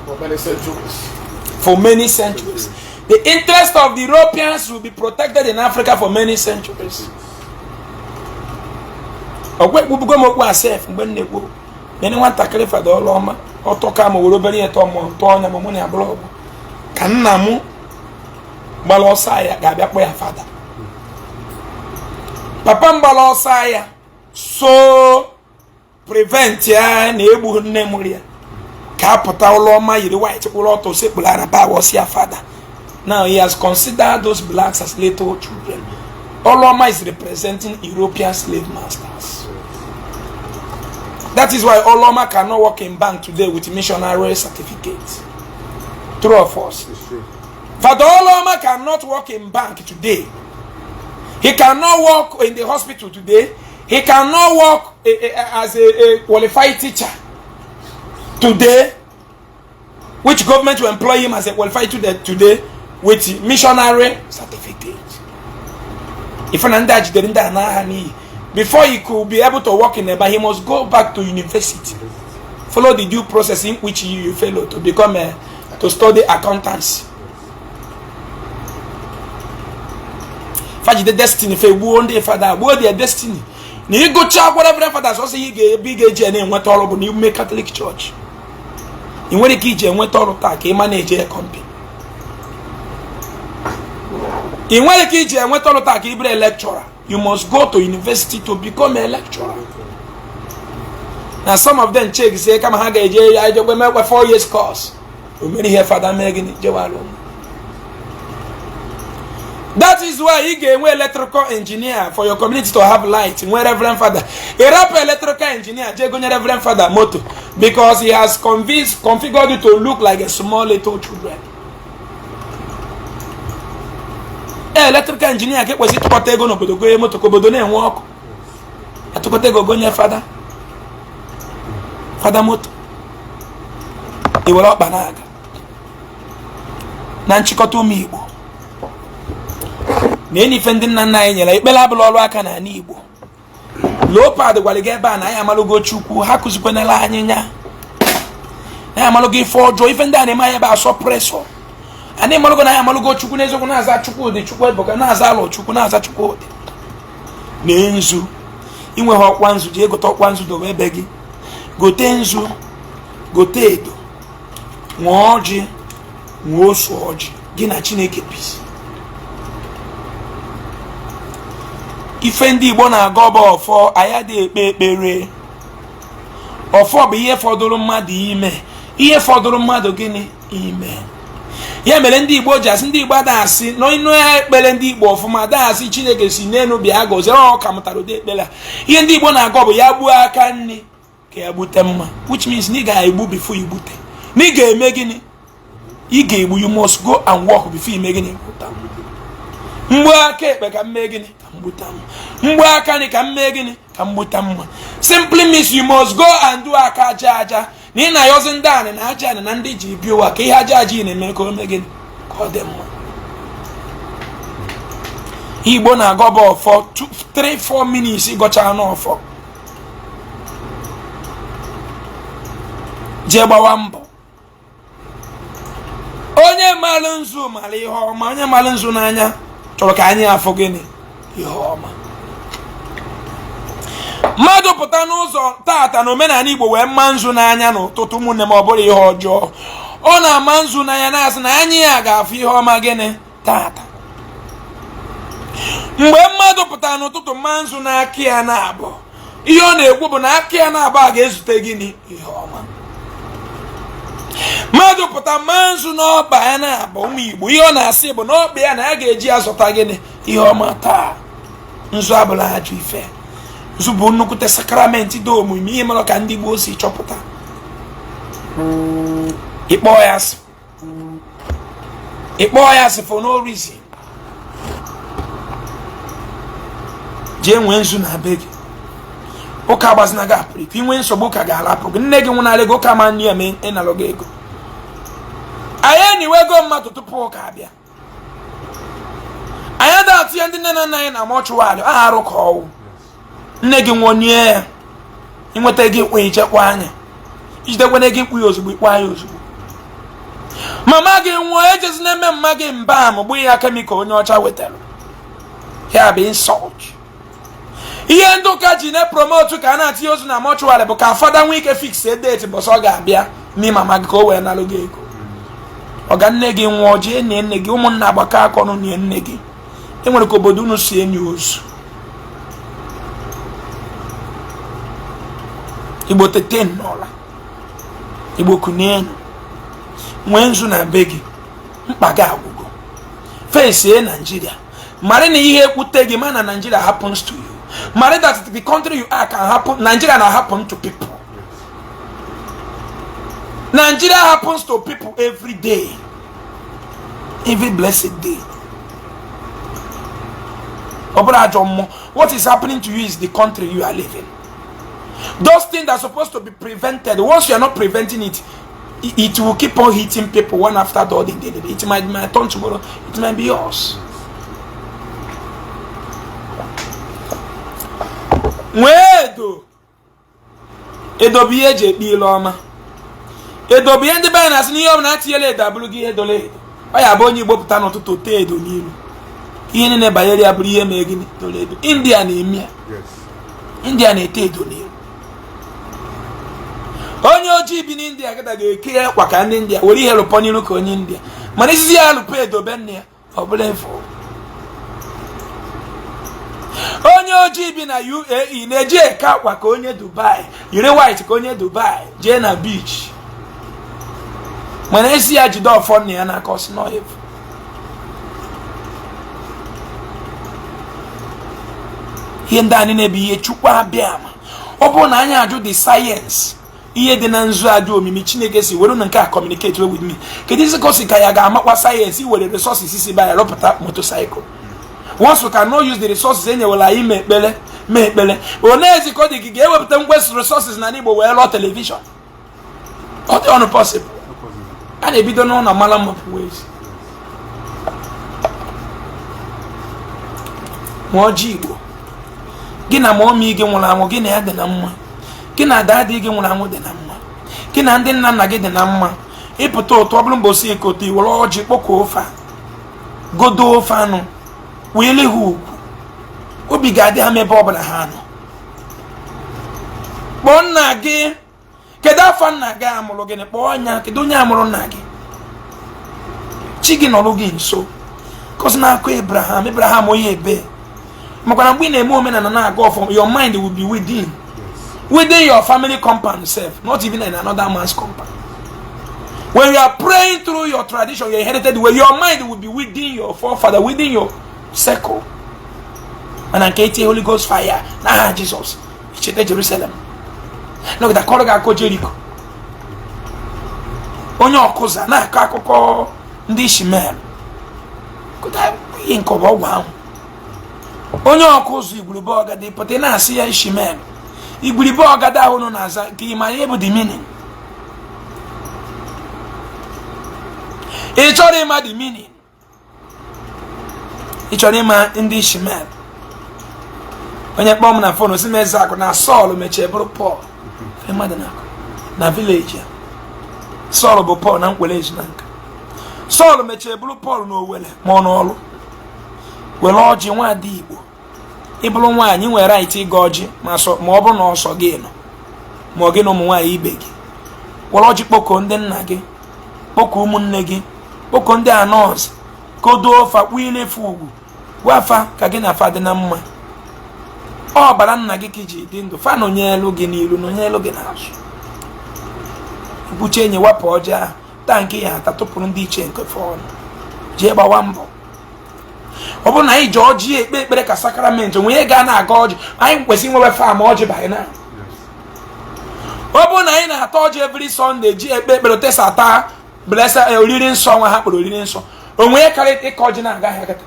For many centuries. For many centuries. The interest of the Europeans will be protected in Africa for many centuries. Ọgwa ekwubugo m okwu asef mgbe m na-ekwu nene nwatakịrị fada ọlụọma ọtọ ka ma were obere ihe tọọ m tọọ ọnya ma mụ na ya bụrụ ọgbọ ka nna m gbara ọsọ ahịa ga-abịa kpọ ya fada. Papa m gbara ọsọ ahịa so prevent ya na egbu nne mụrụ ya ka apụta ụlọọma yiri white kwụrụ ọtọ sekpuru araba wọsịa fada. Now he has considered those blacks as little children. Oloma is representing European slave masters. That is why Oloma cannot work in bank today with missionary certificate. True or false? It's true. Father Oloma cannot work in bank today. He cannot work in the hospital today. He cannot work as a qualified teacher today. Which government will employ him as a qualified teacher today with missionary certificate? If an before he could be able to work in a bank, he must go back to university, follow the due process in which you follow to become a, to study accountancy. Fajide destiny fe gbuo ndị fada, gbuo their destiny. Na ịgụcha akwụkwọ Reverend Fathers ọsọ ị ga-ebe ị ga-eji na-enweta ọrụ bụ n'ime Catholic Church. Ị nwere ike iji enweta ọrụ taa ka ị ma na-eje company. Ị nwere ike iji enweta ọrụ taa ka ị bụrụ a lecturer. You must go to university to become a lecturer. Na some of them check say kama ha ga-eje ya ejekwe mekwe 4 years course. O mere ihe fada mee gịnị jewara onwe. That is why ị ga-enwe electrical engineer for your community to have light. Nwee Reverend Father. Ị rapụ electrical engineer jee gonye Reverend Father moto because he has convinced, configured you to look like a small little children. Electrical engineer ka ekwesị ịtụkọta ego n'obodo gonye moto ka obodo na-enwe ọkụ. Atụkọta ego gonye fada. Fada moto. I were ọkpa na-aga. Na nchịkọta ụmụ Igbo, Na enyi ife ndị nna nna anyị nyere ekpere abụla ọrụ aka n'ala Igbo. Leopard gwara gị ebe a na anyị amalụgo Chukwu, ha kụzikwanala anyị nya na anyị amalụgo ife ọjọọ, ife ndị a na-eme anyị ebe asọ presọ. Anyị amalụgo na anyị amalụgo Chukwu n'eziokwu, na-aza Chukwudị, Chukwu Ebuka, na-aza alụ Chukwu, na-aza Chukwudị. Na nzu inweghị ọkwa nzu, jee gote ọkwa nzu dobe ebe gị, gote nzu, gote edo, ṅụọ ọjị, ṅụọ osu ọjị, gị na Chineke peace. Ife ndị Igbo na-agọ bụ ọfọ, anyị adịghị ekpe ekpere. Ọfọ bụ ihe fọdụrụ mmadụ ime, ihe fọdụrụ mmadụ gịnị ime. Ya mere ndị Igbo ji asị, ndị Igbo ada asị n'ịnụ ekpere ndị Igbo ọfụma, ada asị Chineke si n'elu bịa gọzie, ọ ka mụtara ụdị ekpere a. Ihe ndị Igbo na-agọ bụ ya gbuo aka nri ka ya gbute mma, which means na ị ga-egbu before igbute, na ị ga-eme gịnị, ị ga-egbu. You must go and work before ime gịnị, gbute. Mgbu aka ekpe ka m mee gịnị, ka m gbute mma. Mgbu aka nri ka m mee gịnị, ka m gbute mma. Simply means you must go and do aka aja aja, na ị na-ayọzi ndị anị na aja anị na ndị ji bi ụwa ka ihe aja aja ị na-eme ka o mee gịnị, ka ọ dị mma. Igbo na-agọ bụ ọfọ 3 4 minutes, ịgọcha anụ ọfọ, jee gbawa mbọ. Onye malụ nzu mara ihe ọma, onye malụ nzu n'anya chọrọ ka anyị afụ gịnị, ihe ọma. Mmadụ pụta n'ụzọ tata na omenala Igbo wee mma nzu n'anya n'ụtụtụ, ụmụnne m, ọ bụrụ ihe ọjọọ. Ọ na-ama nzu n'anya na-asị na anyị ya ga-afụ ihe ọma gịnị tata. Mgbe mmadụ pụtara n'ụtụtụ mma nzu n'aka ya na-abụ, ihe ọ na-ekwu bụ na aka ya na-abụ a ga-ezute gịnị, ihe ọma. Mmadụ pụta mma nzu n'ọba ya na-abụ, ụmụ Igbo, ihe ọ na-asị bụ na ọkpa ya na ya ga-eji ya zụta gịnị, ihe ọma taa. Nzu abụla ajọ ife. Nzu bụ nnukwute sakramenti dị omimi, ihe mere ka ndị gboo si chọpụta. Ịkpọ ya asị, ịkpọ ya asị for no reason. Jee nwee nzu na be gị, ụka agbazina gị apụrụ iko inwe nsogbu, ụka ga-alapụ gị. Nne gị nwụnarị gị, ụka ma nne ya ma ịnalụ gị ego. Anyị eniwego mmadụ tupu ụka abịa. Anyị ada atụ ya ndị nne na nna anyị na mortuary aha arụ ka ọwụ. Nne gị nwụọ, nie ya, inweta gị ikpe ichekwa anya, ijidekwana gị ikpu ya ozugbo, ikpu anya ozugbo. Mama gị nwụọ, ejezina eme mma gị mba ma gbuo ya chemical onye ọcha wetara ya bụ insult. Ihe ndị ụka ji na-epromote ka a na-atinye ozu na mortuary bụ ka fada nwee ike fix date bọsọ ọ ga-abịa n'ime mama gị ka o wee nalụ gị ego. Ọga nne gị nwụọ, jee nie nne gị, ụmụnna agbakọ aka ọnụ nie nne gị. E nwere ka obodo unu si enyi ozu. Igbo tete n'ụla, Igbo kunienu, nwee nzu na be gị, mkpa gị agwụgo. Fesie Naijiria, mara na ihe ekwute gị ma na Nigeria happens to you. Mara that the country you are can happen. Nigeria na happen to people. Nigeria happens to people every day, every blessed day. Ọ bụrụ ajọ mmụọ, what is happening to you is the country you are living. Those things that are supposed to be prevented, once you are not preventing it, it will keep on hitting people one after the other. It might be my turn tomorrow, it might be yours. Nwee edo. Edo bụ ihe eji ekpe ile ọma. Edo bụ ihe ndị be anyị na-asị na ihe ọbụla atinyela edo abụrụ gị ihe doro edo. Ọ ya bụ onye Igbo pụta n'ụtụtụ tee edo n'ilu, ihe niile banyere ya bụrụ ihe mee gịnị, doro edo. India na-eme ya. India na-ete edo n'ilu. Onye ojii bi n'India kịta ga-eke akwa ka ndị India, were ihe lụpọ n'ilu ka onye India, mana isizi ya lụpọ edo be nne ya, ọ bụla efu. Onye ojii bi na UAE na-eji eke akwa ka onye Dubai, yiri white ka onye Dubai, jee na beach, mana esi ya jide ọfọ nna ya n'aka, ọsị nọ efu. Ihe ndị anyị na-ebu ihe Chukwu abịa ma ọ bụrụ na anyị ajụ the science, ihe dị na nzu ajụ omimi Chineke si were na nke a communicate with me. Kedu isi ka o si ka ya ga-amakwa science were resources si ba ya rụpụta motorcycle? Once we cannot use the resources enyewela anyị mee ekpere, mee ekpere onezi ka ọ dị gị ga-ewepụta ngwa resources na Igbo wee lụọ television, ọ dị ọnụ possible. A na-ebido n'ụlọ mara mma pụwa ezi. Nwee ọjị Igbo. Gị na mummy gị nwụrụ anwụ, gị na ya dị na mma. Gị na daddy gị nwụrụ anwụ dị na mma. Gị na ndị nna nna gị dị na mma. Ịpụta ụtụ, ọ bụrụ mbọsị ekote, iwere ọjị kpọkuo ofe, godo ofe anụ, wee ha ugwu. Obi ga-adị ha ebe ọbụla ha nọ. Kpọọ nna gị. Kedu afọ nna gị amụrụ gịnị? Kpọọ ya. Kedu onye amụrụ nna gị? Chi gị nọrọ gị nso. Kọsi na-akụ Abraham, Abraham onye ebe. Makwa na mgbe ị na-eme omenala na-aga ọfọ, your mind will be within your family compound sef, not even in another man's compound. When you are praying through your tradition, your inherited way, your mind will be within your forefather, within your circle. Mana nke etinye Holy Ghost fire n'aha Jizọs, icheta Jerusalem, nọgide akọrọ gị akọ Jericho, onye ọkụza na-akọ akụkọ ndị Ishmael, ihe nke ọbụ ọgwụ ahụ. Onye ọkụzụ igwurube ọgada pụta na-asị ya Ishmael, igwurube ọgada ahụ nọ na-aza nke ịma ihe bụ the meaning. Ị chọrọ ịma the meaning? Ị chọrọ ịma ndị Ishmael? Onye kpọọ m na phone si m eze akụ na Sọl mechie bụrụ Pọl. Mmadụ na-akụ na village ya, Sọl bụ Pọl na nkwele ezu na nka. Sọl mechie bụrụ Pọl na Owele ma ọ n'ọlụ. Were ọjị, nwaada Igbo, ịbụrụ nwaanyị nwere right ịga ọjị ma ọ bụrụ na ọsọ gị nọ, ma ọ gị na ụmụ nwaanyị ibe gị. Were ọjị kpọkọọ ndị nna gị, kpọkọọ ụmụnne gị, kpọkọọ ndị anọs, kodo ofa, kpuo ilefu ugwu, gwa afa ka gị na afa dị na mma. Ọbara nna gị ka iji dị ndụ. Fa nọnyelu gị n'ilu, nọnyelu gị n'azụ. Ikwuche enyi, wapụ ọjị ahụ, taa nke ya ata, tụpụrụ ndị iche nke fọnụ, jee gbawa mbọ. Ọ bụrụ na anyị ji ọjị ekpe ekpere ka sakramenti, onwe ihe ga na-aga ọjị. Anyị kwesịrị inwewe farm ọjị by now. Ọ bụrụ na anyị na-ata ọjị every Sunday ji ekpe ekpere, tesa taa blesa oriri nsọ nwa ha kpọrọ oriri nsọ, onwe ihe karịa ịka ọjị na-aga ahịa kịta.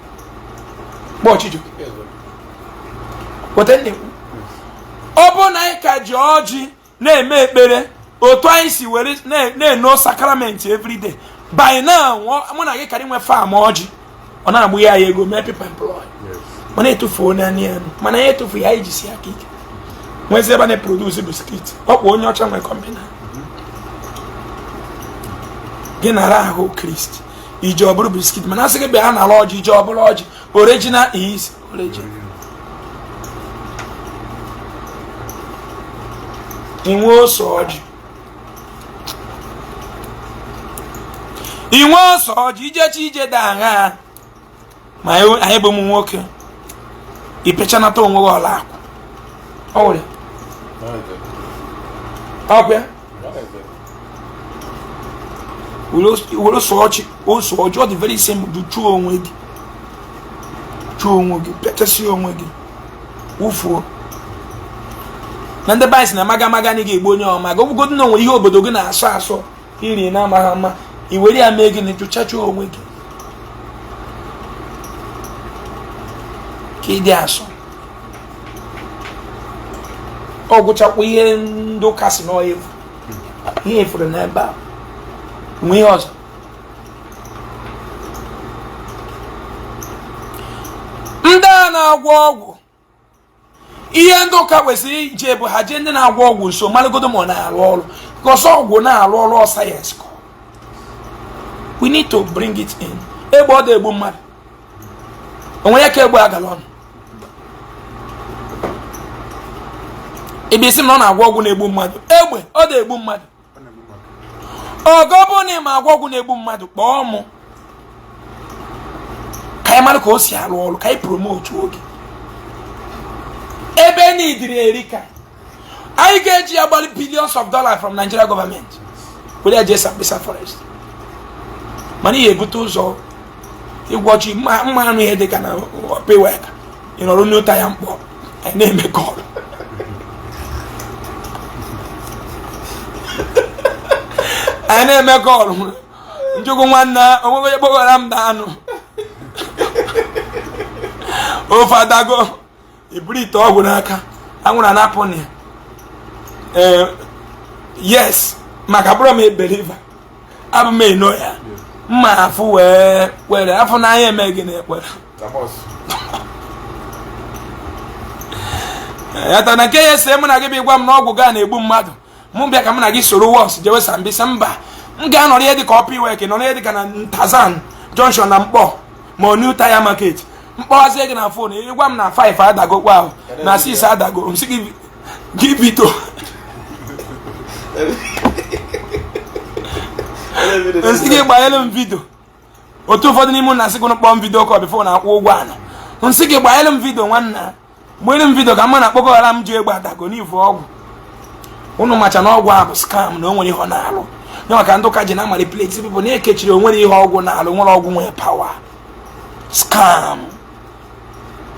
Kpọọ Chijioke na-ekwu, ọ bụrụ na anyị ka ji ọjị na-eme ekpere otu anyị si were na-eno sakramenti everyday, by now mụ na gị karị nwe farm ọjị. Ọ na-agbụ ya ego, mee people employ, mana etufuo naanị ya, mana ya etufu ya. Anyị jisi aka ike nwezi ebe a na-eproduce biscuit. Ọkwa onye ọcha nwe company. Gị nara ahụ Kristi ije, ọ bụrụ biscuit, mana asị gị bịa nara ọjị ije, ọ bụrụ ọjị. Original is original. Inwe ose ọjị, inwe ose ọjị, ijechi ije dị aṅaa. Ma anyị bụ ụmụ nwoke, ipechanata onwe gị ọla akwụ. Ọ nwere ọkwa ya, were ose ọjị, ose ọjị, ọ dị very simple. Chụọ onwe gị, chụọ onwe gị, pịachasị onwe gị, wụfuo. Na ndị baịsị na maga maga na ị ga-egbu onye ọma gị. Ọbụgodu na onwere ihe obodo gị na-asọ asọ iri na-amaghị ama, i were ya mee gịnị? Jụchacha onwe gị ka ị dị asọ. Ọ gwụchakwa ihe ndị ụka si n'ọya efu, ihe efuru n'ebe a. Nwee ihe ọzọ, ndị a na-agwọ ọgwụ, ihe ndị ụka kwesịrị ije bụ ha jee ndị na-agwọ ọgwụ nso, malụgodo ma ọ na-arụ ọrụ, because ọgwụ na-arụ ọrụ, sayensị. We need to bring it in. Egbe ọ da egbu mmadụ onwe ya ka egbe agala ọnụ. Ebe isi m na ọ na-agwọ ọgwụ na-egbu mmadụ, egbe ọ da egbu mmadụ. Ọgọ bụ na ịma agwọ ọgwụ na-egbu mmadụ, kpọọ mụ ka anyị mara ka o si arụ ọrụ, ka anyị promote oge ebe n'idiri erika. Anyị ga-eji ya gbalị billions of dollars from Nigeria government, were ya jee Sambisa Forest. Mana ihe ebute ụzọ ịgwọchi mma anụ, ihe dị ka na pewek ị nọrọ n'ụta ya mkpọ, anyị na-eme kọlụ. Anyị na-eme kọlụ njụgụ nwanne onwego onye kpọgara m na anụ ofe adago, iburu ite ọgwụ n'aka, anwụrụ anapụ na ya. Ee, yes, maka bụrụ m ebeliva, abụ m eno ya mma afụ wee kwere afọ n'anya eme gị na-ekwere. Ya na nke ya ese mụ na gị bụ ịgwa m na ọgwụ gaa na-egbu mmadụ, mụ bịa ka mụ na gị soro wọs jewe Sambisa. Mba, m ga-anọrọ ihe dịka Upper Iweka, nọrọ ihe dịka na Tazan Junction na Mkpọ ma ọ New Tire Market, mkpọwazie gị na phone, ịgwa m na 5 adagokwa ahụ na 6 adago, m sị gị bido, m sị gị gbanyere m video. Otu ụfọdụ n'ime na asị gị kpọọ m video call before na-akwụ ụgwọ ala, m sị gị gbanyere m video. Nwanna, gbanyere m video ka mma na akpọkọghara m ji egbe adago n'ivu ọgwụ. Ụnụ macha na ọgwụ a bụ scam, na o nwere ihe ọ na-alụ nye maka ndị ụka ji na manipulate people na-ekechiri. O nwere ihe ọgwụ na-alụ, nwere ọgwụ nwere power? Scam.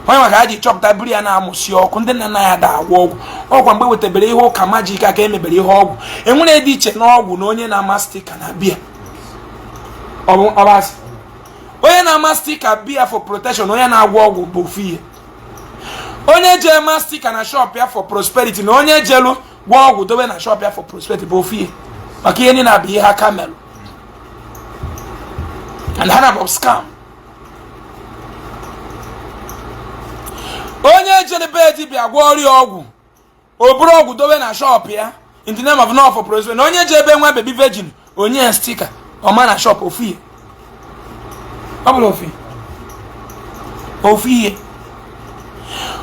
Onye maka ha ji chọpụta buru ya na-amụsi ọkụ. Ndị nna nna ya da agwọ ọgwụ ọkwa mgbe wetabere ihe ụka magic aka emebere ihe ọgwụ. Enwere dị iche na ọgwụ na onye na-ama sticker na bia. Ọbasị onye na-ama sticker bia for protection, onye na-agwọ ọgwụ bụ ofu ihe. Onye je ma sticker na shop ya for prosperity na onye jelu gwọ ọgwụ dobe na shop ya for prosperity bụ ofu ihe, maka ihe niile bụ ihe aka melụ and ha na bụ scam. Onye jere be dibịa gwọ ọrịa ọgwụ, o buru ọgwụ dobe na shop ya in the name of not for prosperity, na onye ji ebe nwa baby virgin onye sticker ọma na shop, ofu ihe. Ọ bụrụ ofu ihe, ofu ihe.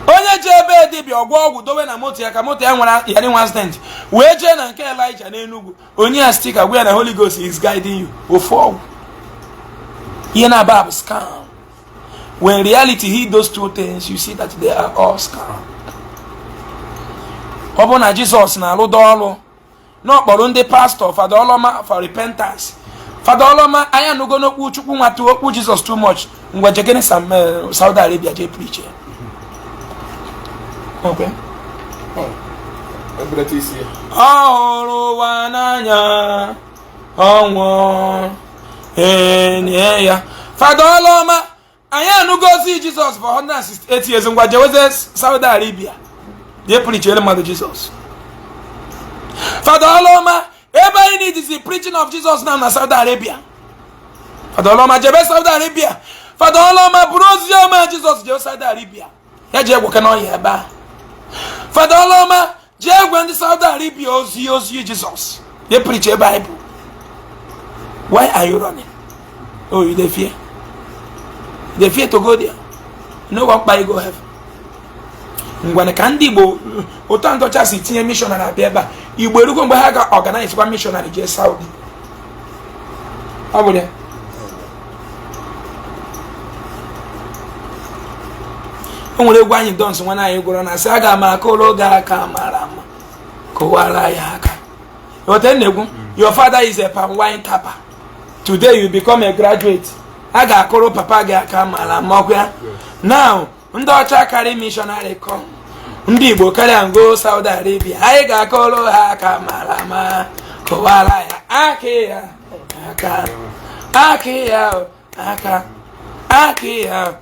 Onye ji ebe dibịa ọgwọ ọgwụ dobe na moto ya ka moto ya nwere yari nwa accident, wee jee na nke Elijah n'Enugu, onye ya sticker, gwa ya na Holy Ghost is guiding you, ofu ọgwụ. Ihe na-aba bụ scam. When reality hit those two things, you see that they are all scam. Ọ bụ na Jizọs na-alụdo ọrụ n'ọkpọrọ ndị pastọ Fada Ọlọma for repentance. Fada Ọlọma, anyị anụgo n'okwu Chukwu nwata okwu Jizọs too much. Ngwa, jegene Saudi Arabia jee preach ya. Okay. Ọ hụrụ ụwa n'anya, ọnwụ enye ya. Fada Ọlọma, anyị anụgozi Jizọs for 168 years. Ngwa, jeweze Saudi Arabia jee preach mmadụ Jizọs. Fada Ọlọma, ebe anyị need is the preaching of Jesus now na Saudi Arabia. Fada Ọlọma, jebe Saudi Arabia. Fada Ọlọma, bụrụ ozi ọma Jizọs jebe Saudi Arabia, ya jee gweke n'ọhịa ebe a. Fada Ọlọma, jee gwa ndị Saudi Arabia ozi Jizọs, jee preach Bible. Why are you running? Oh, you dey fear, you dey fear to go there. You no wan kpai go heaven. Ngwana, ka ndị Igbo ụtọ ndọcha si tinye missionary abịa ebe a, Igbo erugo mgbe ha ga-organize kwa missionary jee Saudi. Ọ bụrụ ya o nwere egwu anyị dons nwa anyị gwụrụ na asị, aga m akụrụ oge aka mara mma, kụwara ya aka. Ghọta na-egwu, your father is a palm wine tapper, today you become a graduate, a ga-akụrụ papa gị aka mara mma. Ọkwa ya now, ndị ọcha karị missionary come, ndị Igbo karịa ngo Saudi Arabia, anyị ga-akụrụ ha aka mara mma, kụwara ya aka ya aka aka ya aka aka ya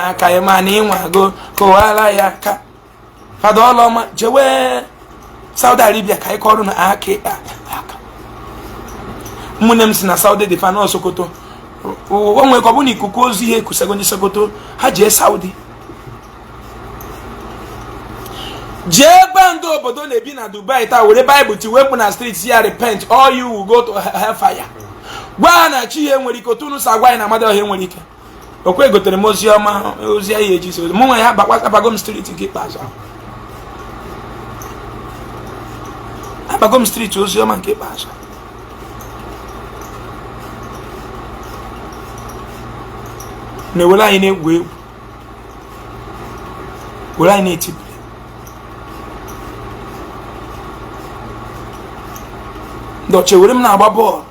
aka. Ịma na ịnwago, kụwara ya aka. Fada Ọlọma, jewe Saudi Arabia ka anyị kọrọ na aka aka. Ụmụnne m si na Saudi dị fa nọ Sokoto. O nwere ka ọ bụ na ikuku ozu ihe ekusago ndị Sokoto, ha jee Saudi, jee gba ndị obodo na-ebi na Dubai taa, were Baịbụl tiwepụ na street ya, "Repent or you will go to hellfire." Gwa ha na chi ya enwere ike otu unu si agwa anyị na amadị ọha enwere ike. Okwe gotere m ozi ọma, ozi anyị eji so mụ nwe ya bakwa. Abago m street nke ikpeazụ ahụ, abago m street ozi ọma nke ikpeazụ. Na-ewere anyị na-egwu egwu, were anyị na-etipụrụ ndị ọcha, were m na-agba bọọlụ.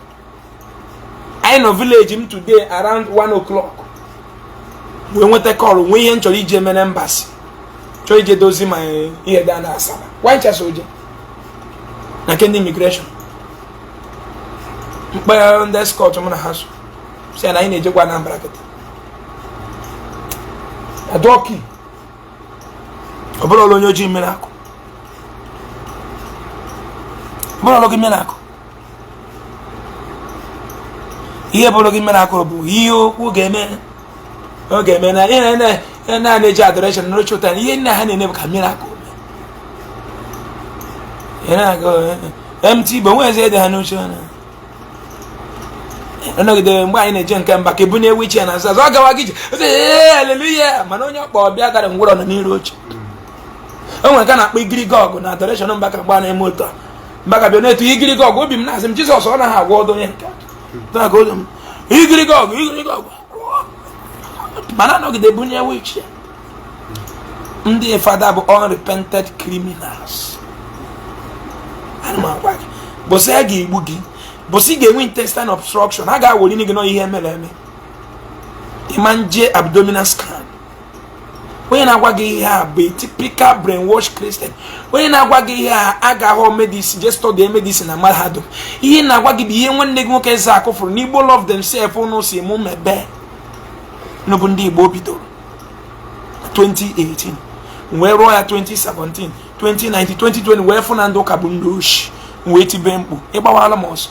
Anyị nọ village m today around 1 o'clock wee nweta call, nwee ihe m chọrọ ije mere embassy, chọọ ije dozi ma ihe gaa na Asaba wanchasa oje na nke ndị immigration. Mkpagharị ndị escort m na ha so si na anyị na-ejekwa Anambra kịta adọki. Ọ bụrụ ọlụ onye ojii mere akụ, ọ bụrụ ọlụ gị mere akụ, ihe bụrụ gị mere akụ bụ ihe okwu ga-eme, ọ ga-eme na ihe na na-eji adoration n'oche ụta. Ihe nna ha na-eme bụ ka miracle mee. Ị na-aga mt Igbo nwe eze dị ha n'uche na ọnọgide mgbe anyị na-eje nke mba ka ebunye wheelchair na azụ ọ gawa gị ije ee aleluya, mana onye ọkpọ ọbịa dara ngwụrọ nọ n'iru oche. O nwere nke a na-akpọ igirigi ọgụ na adoration Mbaka mgbe na-eme otu a Mbaka bịa na-etu igirigi ọgụ, obi m na-asị m Jizọs ọ naghị agwọ ọdụ onye nke m igirigi ọgụ igirigi ọgụ, mana anọgide bunye wheelchair. Ndị fada bụ unrepented criminals. Ana m agwa gị, bụsị a ga-egbu gị, bụsị ga-enwe intestine obstruction, a ga-awere gị nọ ihe mere eme ịma nje abdominal scan. Onye na-agwa gị ihe a bụ typical brainwash Christian. Onye na-agwa gị ihe a agaghị medicine, je study medicine na mahadum. Ihe na-agwa gị bụ ihe nwanne gị nwoke Ezeakụ fụrụ n'Igbo love themselves ụnụ si mụ mebe n'obu ndị Igbo bidoro 2018 wee rụọ ya 2017, 2019, 2020 wee fụ na ndị ụka bụ ndị oshi, wee tibe mkpu ịgbawala m ọsọ.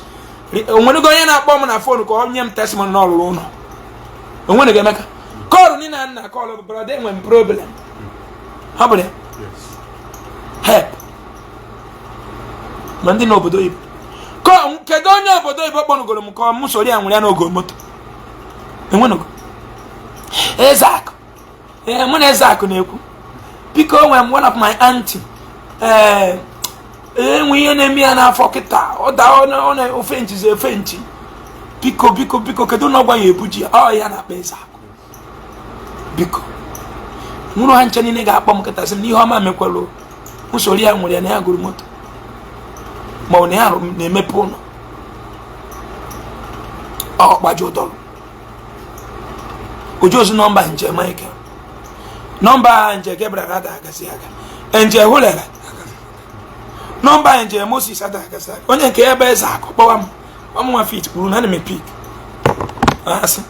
Onwerego onye na-akpọ m na phone ka ọ nye m testimony na ọlụrụ ụlọ? Onwere gị Emeka call niile na nna call bụ brother, enwe m problem, ọ bụrụ ya help ma ndị n'obodo oyibo. Kedu onye obodo oyibo kpọnugoro m ka m soro ya nwere ya n'ogo moto? Enwenugo Ezeakụ. Ee, mụ na Ezeakụ na-ekwu, biko nwere m one of my auntie, ee enwe ihe na-eme ya n'afọ kịta, ọ daa ọ na ofe nchi zi efe nchi, biko biko biko kedu na ọgwa ya ebuji ya? Ọ ya na-akpa Ezeakụ, biko nwụrụ ha nche niile ga-akpọ m kịta sị m na ihe ọma mekwalụ usoro ya nwere ya na ya gụrụ moto ma ọ na ya na-emepe ụlọ ọ gbaji ụdọrọ ojozu. Nọmba nje Michael, nọmba nje Gabriel ada agazi aga, nje Hulera, nọmba nje Moses ada agazi aga. Onye nke ebe Ezeakụ kpọwa m ọmụnwa fit kwuru na ana m pick asị.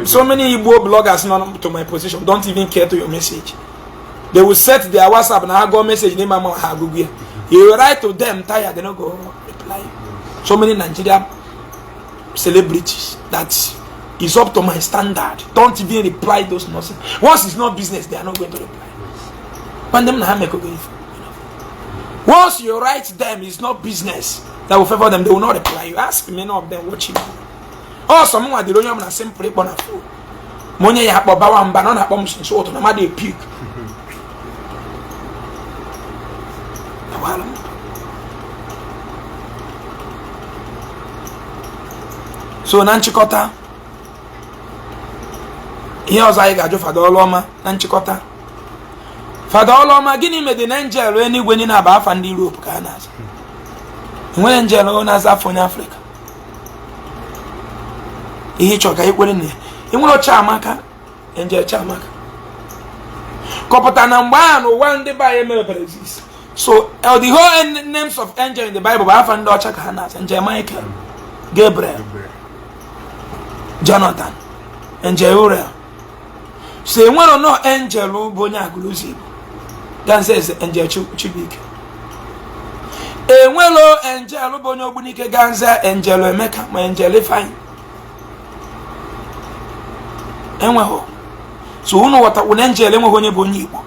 So many Igbo bloggers not to my position don't even care to your message. They will set their WhatsApp na go message n'ime ama ha agụgụ ya. You write to them tire, they no go reply. So many Nigeria celebrities that is up to my standard don't even reply those nonsense. Once it's not business, they are not going to reply. When them na ha mekogo ife. Once you write them, it's not business that will favor them, they will not reply you. Ask many of them watching. Ọsọ m nwa dịrị onye ọbụla simple ịkpọ na phone, ma onye ya akpọ bawa mba na ọ na-akpọ m nso ụtụ na mmadụ epik. So na nchịkọta, ihe ọzọ anyị ga-ajụ Fada Ọlụọma na nchịkọta, Fada Ọlụọma, gịnị mere na angel eluigwe niile aba afa ndị Europe ka a na-aza? Enweghị angel na-aza afọ onye Afrịka. Ihe ịchọ ka ekwere na ya enwere Chiamaka, angel Chiamaka kọpụta na mgbe ahụ n'ụwa ndị be anyị emebere exist. So the whole names of angel in the Bible bụ afa ndị ọcha ka ha na-aza: angel Michael, Gabriel, Jonathan, angel Uriel. So enwere no angel bụ onye agụrụzi Igbo ganze eze angel Chibuike. Enwelo angel bụ onye Ogbunike ganze angel Emeka ma angel Ifeanyi enweghị. So unu ghọtakwu na angel enweghị onye bụ onye Igbo.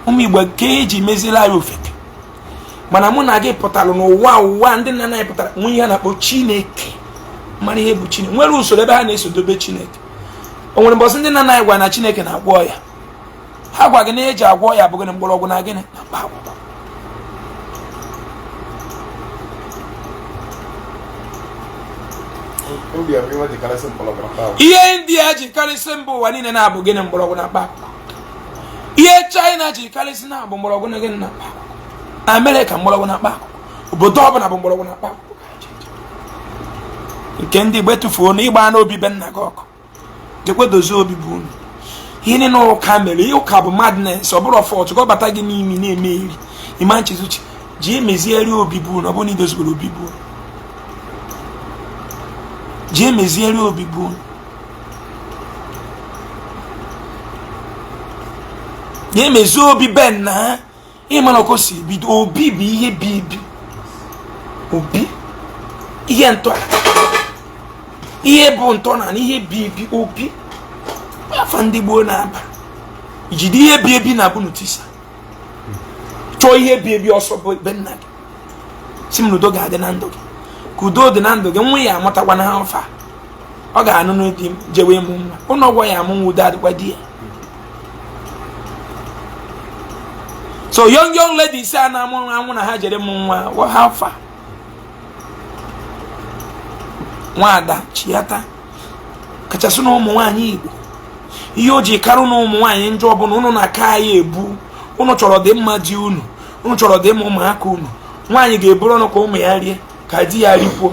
Ụmụ Igbo ka eji mezila anyị ofeke, mana mụ na gị pụtara n'ụwa, ụwa ndị nna anyị pụtara nwe ihe a na-akpọ Chineke, mara ihe bụ Chineke, nwere usoro ebe ha na-eso dobe Chineke. O nwere mbọsị ndị nna anyị gwara na Chineke na-agwọ ya? Ha gwa gị na eji agwọ ya bụ gịnị? Mgbọrọgwụ na gịnị na mkpa akwụkwọ. Ihe ndị a ji karịsị mba ụwa niile na-abụ gịnị? Mgbọrọgwụ na mkpa akwụkwọ. Ihe China ji karịsị na-abụ mgbọrọgwụ na gịnị na mkpa akwụkwọ. Amerịka, mgbọrọgwụ na mkpa akwụkwọ. Obodo ọbụla bụ mgbọrọgwụ na mkpa akwụkwọ. Nke ndị Igbo etufuo na ịgba n'obi be nna gị ọkụ, jekwe dozie obi bụ unu. Ihe niile ụka mere, ihe ụka bụ madness. Ọ bụrụ fault ka ọ bata gị n'imi na-eme iri ịma nchezuchi ji emezieri obi bụ unu. Ọ bụrụ na idozigoro obi bụ unu, ji emezieri obi bụ unu, ya emezi obi be nna ha. Ịmara ka o si bido, obi bụ ihe bi ibi, obi ihe ntọala, ihe bụ ntọala, ihe bi ibi, obi afa ndị gboo na-aba jide ihe bi ebi na abụ n'utisa. Chọọ ihe bi ebi ọsọ bụ be nna gị. Si m na udo ga-adị na ndụ gị, ka udo dị na ndụ gị. Nwa ya amatakwa na ha ọfa ọ ga-anụ n'di m jewe ịmụ nwa ụlọ ọgwụ ya amụ nwa, udo adịkwa di ya. So young young ladies a na-amụ anwụ na ha jere mụ nwa ha fa nwaada chiata, kachasị na ụmụ nwaanyị Igbo, ihe o ji karụ na ụmụ nwaanyị njọ bụ na ụnụ na-aka anyị ebu. Ụnụ chọrọ dị mma di unu, ụnụ chọrọ dị mma ụmụaka unu. Nwaanyị ga-eburu ọnụ ka ụmụ ya rie, ka di ya rikwuo.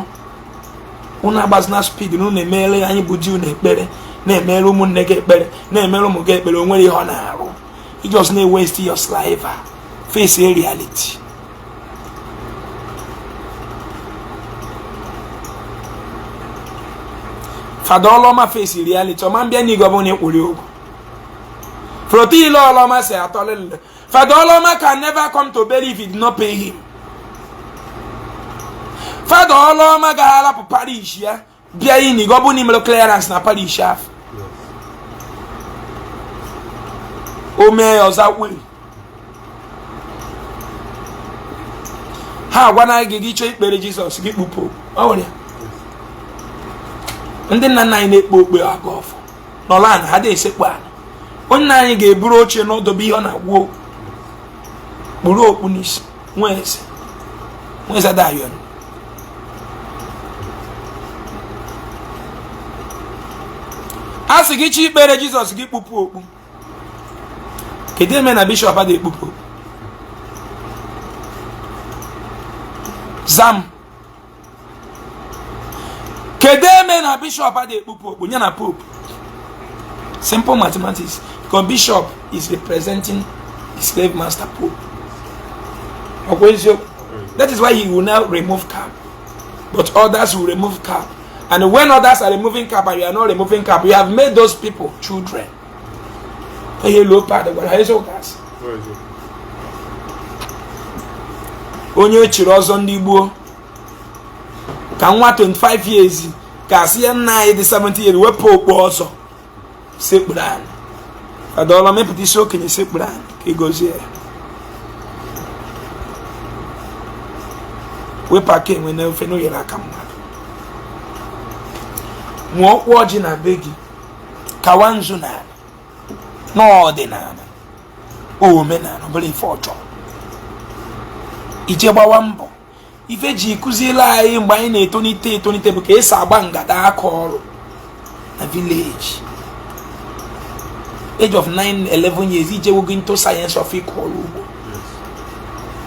Ụnụ agbazina speed na ụnụ emeere anyị bụ di unu ekpere, na-emere ụmụnne gị ekpere, na-emere ụmụ gị ekpere. O nwere ihe ọ na-arụ. You just na-waste your saliva. Face a reality. Fada Ọlụọma, face reality. Ọma mbịa n'igwe ọ bụrụ na ị kwụrụ ụgwọ frotile. Ọlụọma si atọ lele. Fada Ọlụọma can never come to bury if you did not pay him. Fada Ọlụọma ga-arapụ parish ya bịa ini gị ọ bụrụ na ị mere clearance na parish ahụ. O mee ya ọzọ kweri ha agwana gị, gị chọọ ikpere Jizọs, gị kpupụ. Ọ nwere ndị nna nna anyị na-ekpe okpe aga ọfọ n'ọla ana ha dị esekpu ala. Onye nna anyị ga-eburu oche n'ọdobe ihe ọ na-agwụ okwu, kpuru okpu n'isi, nwa eze, nwa eze dayon. A sị gị chọọ ikpere Jizọs, gị kpupụ okpu. Kedu eme na bishọp adịghị ekpupụ okpu? Zam, kedu eme na bishọp adịghị ekpupụ okpu ya na pope? Simple mathematics, because bishop is representing the slave master pope. Ọkwa eziokwu? That is why he will now remove cap, but others will remove cap. And when others are removing cap and you are not removing cap, you have made those people children. Ihe leopard gwara ha eziokwu asị. Onye echiri ọzọ ndị gboo ka nwa 25 years ka asị ya nna anyị dị 70 years wepụ okpu ọzọ sekpuru anyị. Adọọla mepụta isi okenye sekpuru anyị ka ị gọzie ya, wepụ aka enwe n'ofe na oyere aka mmadụ. Mụọ ọkwụ ọjị na be gị, kawa nzu n'ala n'ọdịnala omenala. Ọ bụrụ ife ọjọọ, ije gbawa mbọ. Ife ji kụziela anyị mgbe anyị na-etonite etonite bụ ka esi agba ngada aka ọrụ na village. Age of 9 11 years, ijewego into science of ịkọ ọrụ ugbo.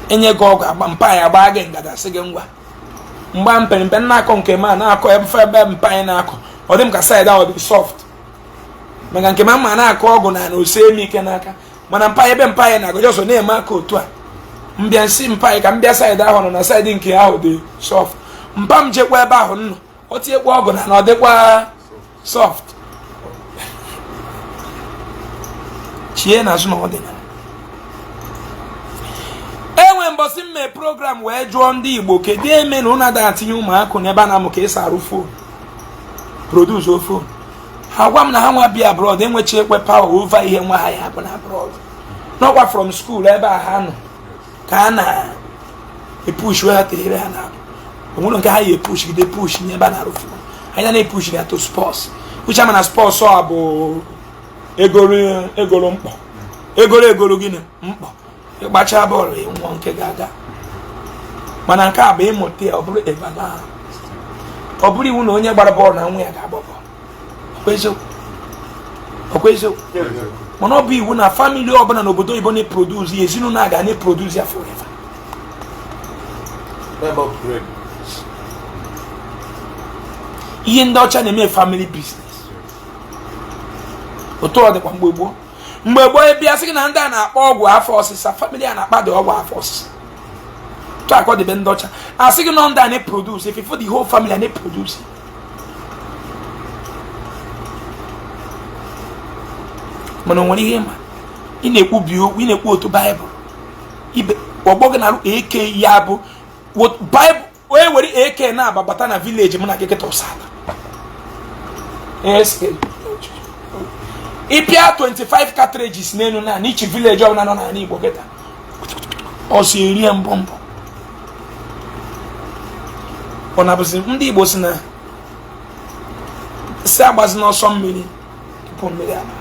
Enye gị ọgụ agba mpa anyị agba gị ngada, sị gị ngwa mgba mpempe na-akọ nke ma na-akọ ebe ebe mpa anyị na-akọ. Ọ dị m ka side ahụ dị soft maka nke ma mma na-akọ ọgụ na na ose eme ike n'aka. Mana mpa ebe mpa anyị na-agụ jọsọ na-eme aka otu a, mbịa nsị mpa anyị ka m bịa side ahụ nọ na side nke ahụ dị soft. Mpa m jekwa ebe ahụ nnọ, o tinyekwa ọgụ na na ọ dịkwa soft. Chie n'azụ na ọdịnala enwe mbọsị mme program wee jụọ ndị Igbo, kedu eme na ụnụ adaghị atinye ụmụaka n'ebe a na-amụ ka esi arụ phone, produce phone? Ha gwa m na ha nwa bi abroad enwecha ekwe power over ihe nwa ha ya bụ na abroad n'ọkwa from school ebe a ha nọ ka a na-epush ha tere ha na onwere nke ha ya epush gide push nye ebe a na-arụ phone anya na-epush ya to sports, which ama na sports a bụ egoro egoro mkpọ egoro egoro gịnị mkpọ ịgbacha bọọlụ ịnwụọ nke ga-aga. Mana nke a bụ ịmụta ya, ọ bụrụ ebala, ọ bụrụ iwu na onye gbara bọọlụ na nwa ya ga-agba bọọlụ. Ọkwa eziokwu? Mana ọ bụ iwu na family ọbụla n'obodo oyibo na-eproduce ya, ezinụlọ a ga na-eproduce ya forever. Ihe ndị ọcha na-eme family business, otu ọ dịkwa mgbe gboo. Mgbe gboo, bịa sị gị na ndị a na-akpọ ọgwụ afọ ọsịsa, family a na-akpa dị ọgwụ afọ ọsịsa tụ akọ dịbe ndị ọcha asị gị nọ ndị a na-eproduce. If for the whole family a na-eproduce, mana o nwere ihe ma ị na-ekwubi okwu, ị na-ekwu otu baịbụl ibe ọgbọ gị na-arụ ak ya bụ baịbụl. Onye were ak na-aba bata na village mụ na gị kịta ụsala ịpịa 25 cartridges n'elu na n'ichi village ọbụla nọ n'ala Igbo kịta. Ọsọ erie mbọ mbọ. Ọ na-abụzi ndị Igbo si na si agbazi n'ọsọ mmiri tupu mmiri ama.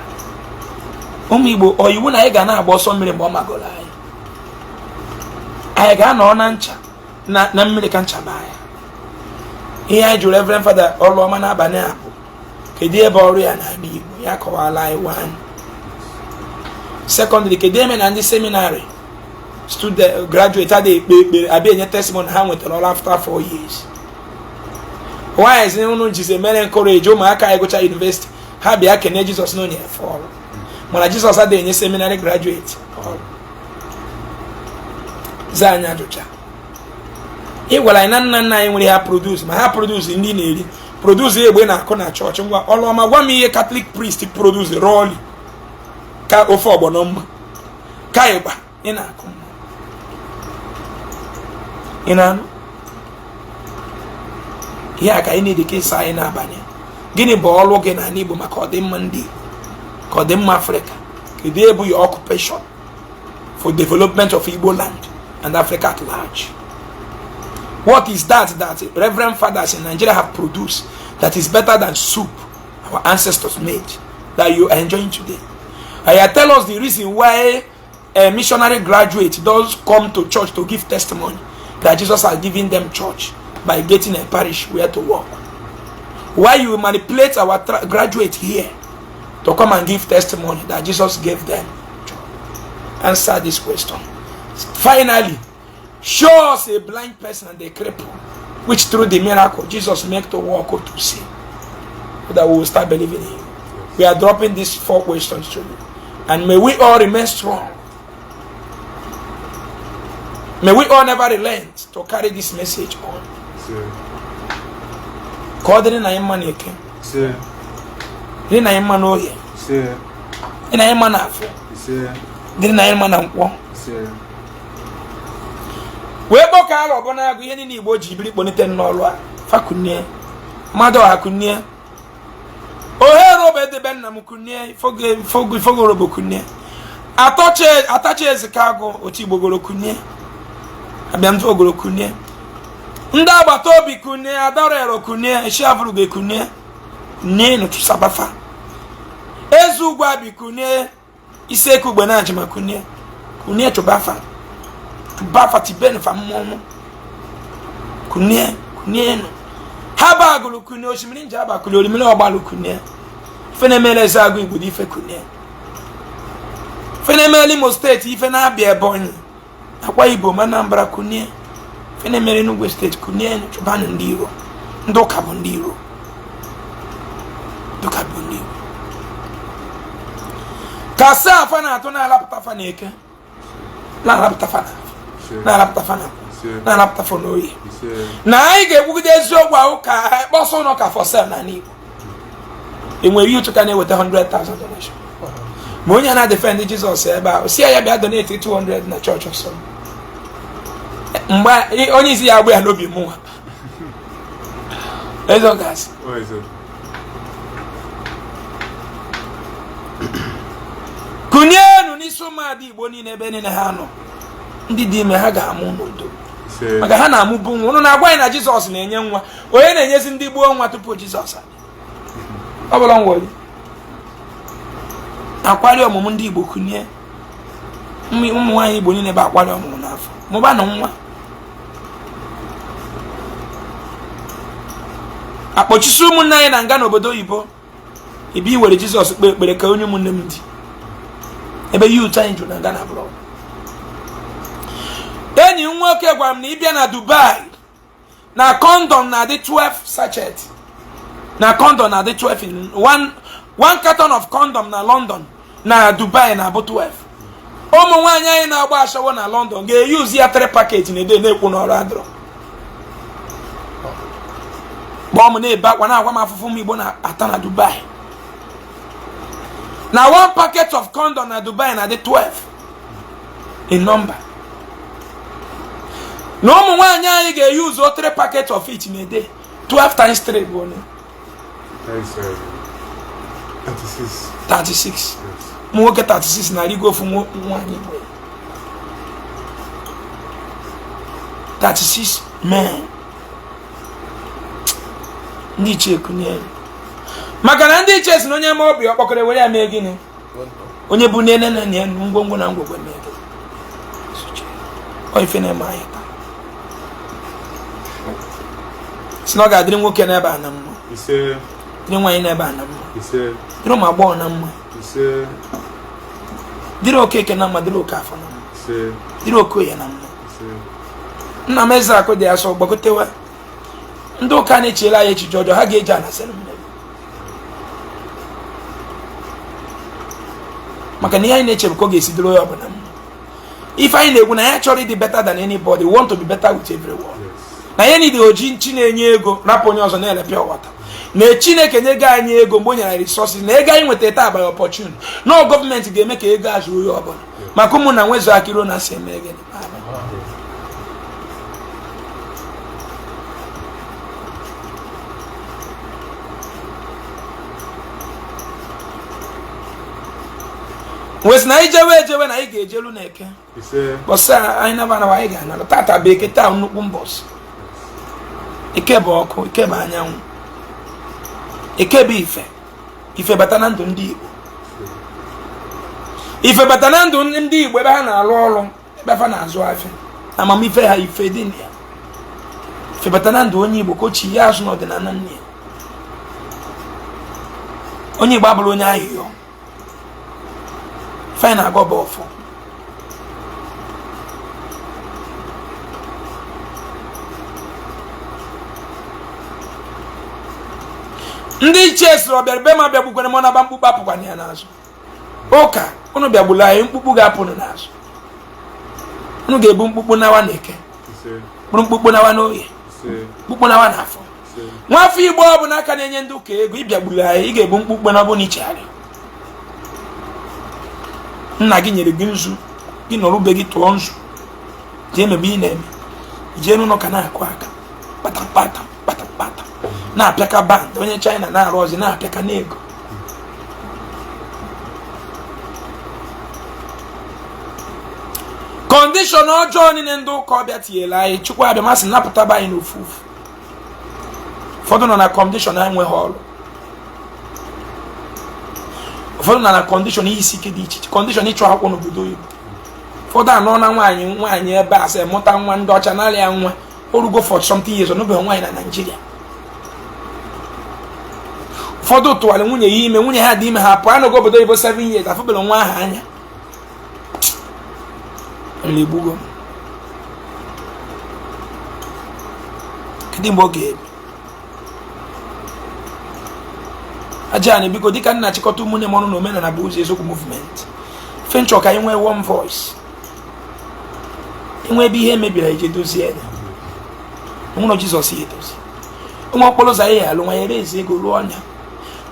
Ụmụ Igbo, ọ iwu na anyị ga na-agba ọsọ mmiri mgbe ọ magoro anyị? Anyị ga-anọ na ncha na mmiri ka ncha baa ya. Ihe anyị jụrụ Reverend Father Ọlụọma n'abalị a bụ kedu ebe ọrụ ya n'ala Igbo? Ya kọwala anyị. One secondary, kedu eme na ndị seminary student graduate adịghị ekpe ekpere abịa enye testimony ha nwetara ọrụ after 4 years? Why is unu jizi mere encourage ụmụaka anyị gụcha university, ha bịa kene Jizọs na onye efe ọrụ, mana Jizọs adịghị enye seminary graduate ọrụ? Zaa anyị ajụcha. Ị gwara anyị na nna nna anyị nwere ha produce, ma ha produce ndị na-eri, produce egbe na-akụ na chọọchị. Ngwa, Ọlụọma, gwa m ihe Catholic priest produce rọọli ka ofe ọgbọnọ mma ka ịgba ị na-akụ mma ị na-anụ. Ihe a ka anyị na-ede ka ịsa anyị n'abalị. Gịnị bụ ọrụ gị n'ala Igbo maka ọdịmma ndị Igbo, ka ọdịmma Afrịka? Kedu ebe your occupation for development of Igbo land and Africa at large? What is that that reverend fathers in Nigeria have produced that is better than soup our ancestors made that you are enjoying today? I tell us the reason why a missionary graduate does come to church to give testimony that Jesus has given them church by getting a parish where to work. Why you manipulate our graduate here to come and give testimony that Jesus gave them church? Answer this question. Finally, show us a blind person and a cripple, which through the miracle Jesus make to walk or to see, so that we will start believing in you. We are dropping these four questions to you. And may we all remain strong. May we all never relent to carry this message on. Ka ọ dịrị na anyị mma n'Eke, dịrị na anyị mma n'Oye, dịrị na anyị mma n'Afọ, dịrị na anyị mma na Nkwọ. Wee kpọka alọ bụ na-agụ ihe niile Igbo ji biri kponite n'ọlụ a. Fakunie mmadụ ọha, kunie ohere obe edebe nna m, kunie ifogorobo, kunie atachi ezika agụ otu Igbogoro, kunie abịamtụ ogoro, kunie ndị agbata obi, kunie adarero, kunie eshiavụrụgo, kunie nie nụtụsabafa eze ugwu abi, kunie isi eke ugbe na ajima, kunie kunie chụbafa chụbafa tibenufa mmọnwụ, kunie kunie nụ ha ba agụrụ, kunie osimiri nje aba, kunie orimiri ọgbalụ, kunie ife na-emere eze agụ Igbo dị ife, kunie ife na-emere Imo Steeti, ife na-abịa Ebonyi, Akwa Ibom, Anambra, kunie ife na-emere Enugu Steeti, kunie chụbanụ ndị iro. Ndị ụka bụ ndị iro, ndị ụka bụ ndị iro ka saa afa na-atụ na-alapụta fa na Eke, na-alapụta fa na Afọ, na-alapụta fa na Nkwọ, na-alapụta fa n'Oye, na anyị ga-ekwugide eziokwu ahụ ka kpọsọ ụlọ ka for sale n'ala Igbo. Enwere youth ka na-eweta 100,000 donation, ma onye na-defend Jizọs ebe a si ya bịa donate 200 na chọọchị ọsọ, mgbe onye isi ya agba ya n'obi mụnwa ezogasị. Kụnyeenu n'isi ụmụada Igbo niile ebe niile ha nọ, ndị dị ime, ha ga-amụ n'udo, maka ha na-amụbu nwa. Ụnụ na-agwa anyị na Jizọs na-enye nwa. Onye na-enyezi ndị gboo nwa tupu Jizọs abịa? Ọ bụla nwere akwari ọmụmụ ndị Igbo, kụnye ụmụ nwaanyị Igbo niile bụ akwari ọmụmụ n'afọ, mụba na nwa. Akpọchisi ụmụnne anyị na nga n'obodo oyibo, ibe iwere Jizọs kpee ekpere ka onye ụmụnne m dị ebe youth anyị jụrụ na nga na abroad. Enyi m nwoke gwara m na ịbịa na Dubai na condom na-adị 12 sachet, na condom na-adị 12 in one, one carton of condom na London, na Dubai na-abụ 12. Ụmụ nwaanyị anyị na-agba ashawo na London ga-eyuzi ya 3 package na ede na-ekwu n'ọrụ adịrọ. Kpọọ m na-ebe akwa na-agwa m afụfụ ụmụ Igbo na-ata na Dubai, na one packet of condom na Dubai na-adị 12 in number, na ụmụ nwaanyị anyị ga-eyuzu 3 packet of it in a day. 12 times 3 bụ one? That's 36. 36. Yes. Ụmụ nwoke 36 na-arịgo ofu nwaanyị Igbo. 36 men. Ndị ichie kunye, maka na ndị ichie si na onye ma obi ọkpọkọrọ were ya mee gịnị? Onye bụ nne na nna ya ngwongwo na ngwongwo mee gịnị? Ọ ife na-eme anyị taa. Si na ọ ga-adịrị nwoke n'ebe a na mma, dịrị nwaanyị n'ebe a na mma, dịrị ụmụ agbọghọ na mma, dịrị Okeke na mma, dịrị Okafọ na mma, dịrị Okoye na mma. Nna m eze akụ dị asọ gbagotewa. Ndị ụka na-echela anyị echiche ọjọọ, ha ga-eji ana sere mmiri, maka na ihe anyị na-eche bụ ka ọ ga-esi dịrị onye ọbụla mma. Ife anyị na-ekwu na ya chọrọ ịdị better than anybody, we want to be better with everyone. Na ihe niile oji chi na-enye ego rapụ onye ọzọ na-ele pure water, na Chineke nyego anyị ego mgbe o nyere anyị resources, na ego anyị nwetara taa by opportunity, na gọọmenti ga-eme ka ego azụ onye ọbụla, maka ụmụ na nwezu akịro na si eme gịnị. Wesị na anyị jewe ejewe na anyị ga-ejelu na eke bọsị anyị naba anaba, anyị ga-anara. Tata bụ eke, taa nnukwu mbọsị. Eke bụ ọkụ, eke bụ anyanwụ, eke bụ ife. Ife bata na ndụ ndị Igbo, ife bata na ndụ ndị Igbo ebe ha na-alụ ọrụ, ebe ha na-azụ afịa, amamife ha, ife dị na ya. Ife bata na ndụ onye Igbo ka o chi ya azụ n'ọdịnala nne ya. Onye Igbo abụrụ onye ayịyọ. Ife anyị na-agọ bụ ọfọ. Ndị ichie sịrị ọbịara be ma bịagbukwere m naba mkpukpu apụkwana ya n'azụ. Ụka unu bịagburu anyị, mkpukpu ga-apụnụ n'azụ. Unu ga-ebu mkpukpu nawa na eke, bụrụ mkpukpu nawa n'oye, mkpukpu nawa n'afọ. Nwafọ Igbo ọbụla aka na-enye ndị ụka ego, ịbịagburu anyị, ị ga-ebu mkpukpu na ọbụla ichegharị. Nna gị nyere gị nzu, gị nọrọ be gị tụọ nzu, jee mebe ị na-eme, jee n'ụlọ ka na-akụ aka kpatakpata kpatakpata, na-apịaka band, onye China na-arụ ọzọ na-apịaka n'ego. Condition ọjọọ niile ndị ụka ọbịa tinyere anyị, Chukwu abịa masị napụtaba anyị n'ofu ofu. Ụfọdụ nọ na condition enweghị ọrụ, ụfọdụ nọ na condition ihe isi ike dị iche iche, condition ịchụ akwụkwọ n'obodo oyibo. Ụfọdụ anọ na nwaanyị nwaanyị ebe a sị mụta nwa ndị ọcha narị ya nwa orugo for something years, ọnụbeghị nwaanyị na Naịjirịa. Ụfọdụ tụwara nwunye ya ime, nwunye ha dị ime, ha pụọ anọgo obodo oyibo 7 years, afụbere nwa ahụ anya. Egbugo. Kedu mgbe ọ ga-ebi aja anyị? Biko, dịka nna achịkọta ụmụnne m ọnụ na omenala bụ ụzọ eziokwu movement, ife nchọ ka anyị nwee one voice, enwe ebe ihe mebiri anyị je dozie ya. Onwere Jizọs ya edozi ụmụ okporo ụzọ anyị ga-alụ nwa ya ere ezi ego rụọ ọnya.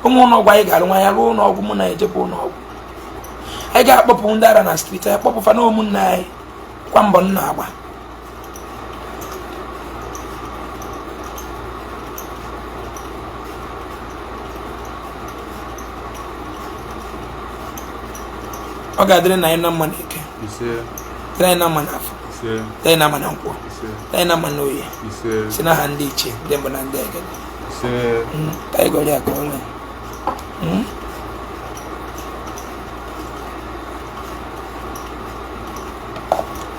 Ụmụ ụlọ ọgwụ anyị ga-alụ nwa ya rụọ ụlọ ọgwụ. Mụ na ejekwa ụlọ ọgwụ, anyị ga-akpọpụ ndị ara na street, anyị kpọpụ fa na ụmụnne anyị kwa mbọ nna agba. Ọ ga-adịrị na anyị na mma na eke, dịrị anyị na mma na afọ, dịrị anyị na mma na nkwọ, dịrị anyị na mma na oye, si n'aha ndị ichie, ndị mbụ na ndị egede. Ka anyị gọrọ ya ka ọ lee.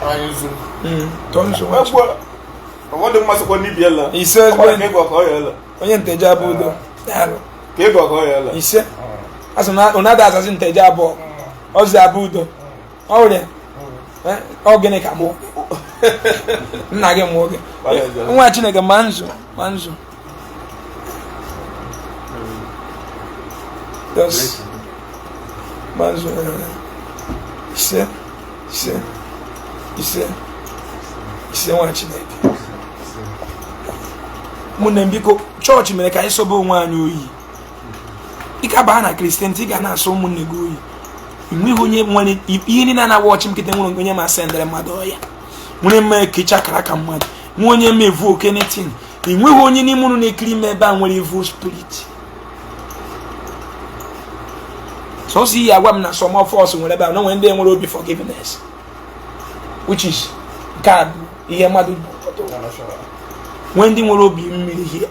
Anyị zuru. Tọọ nso. Ọ dị mmasịkwa n'ibi ela. Ise. Ọkwa ka ịgọ ka ọ ya ela. Onye nteje abụ udo. Daalụ. Ka ịgọ ka ọ ya ela. Ise. A sị na ụnụ ada azazi nteje abụọ. Ọzọ abụ udo. Ọrịa. Ọ gịnị ka mụ? Nna gị mụọ gị. Nwa Chineke ma nzu ma nzu. Yes. Ma nzu. Ise. Ise. Ise. Ise nwa Chineke. Ụmụnne m, biko, chọọchị mere ka anyị sobe onwe anyị oyi. Ị ka baa na Christianity, ị ga na-asọ ụmụnne gị oyi. Enweghị onye nwere ihe niile na-agwa ọchị nkịtị, nwere onye ma sendịrị mmadụ ọya, nwere mma ekecha akara aka mmadụ, nwe onye ma evoke anything. Enweghị onye n'ime unu na-ekiri ime ebe a nwere evil spirit. Sọsọ iyi agwa m na some of us nwere ebe a na nwere ndị nwere obi forgiveness, which is nke a bụ ihe mmadụ bụ. Nwee ndị nwere obi mmiri hie,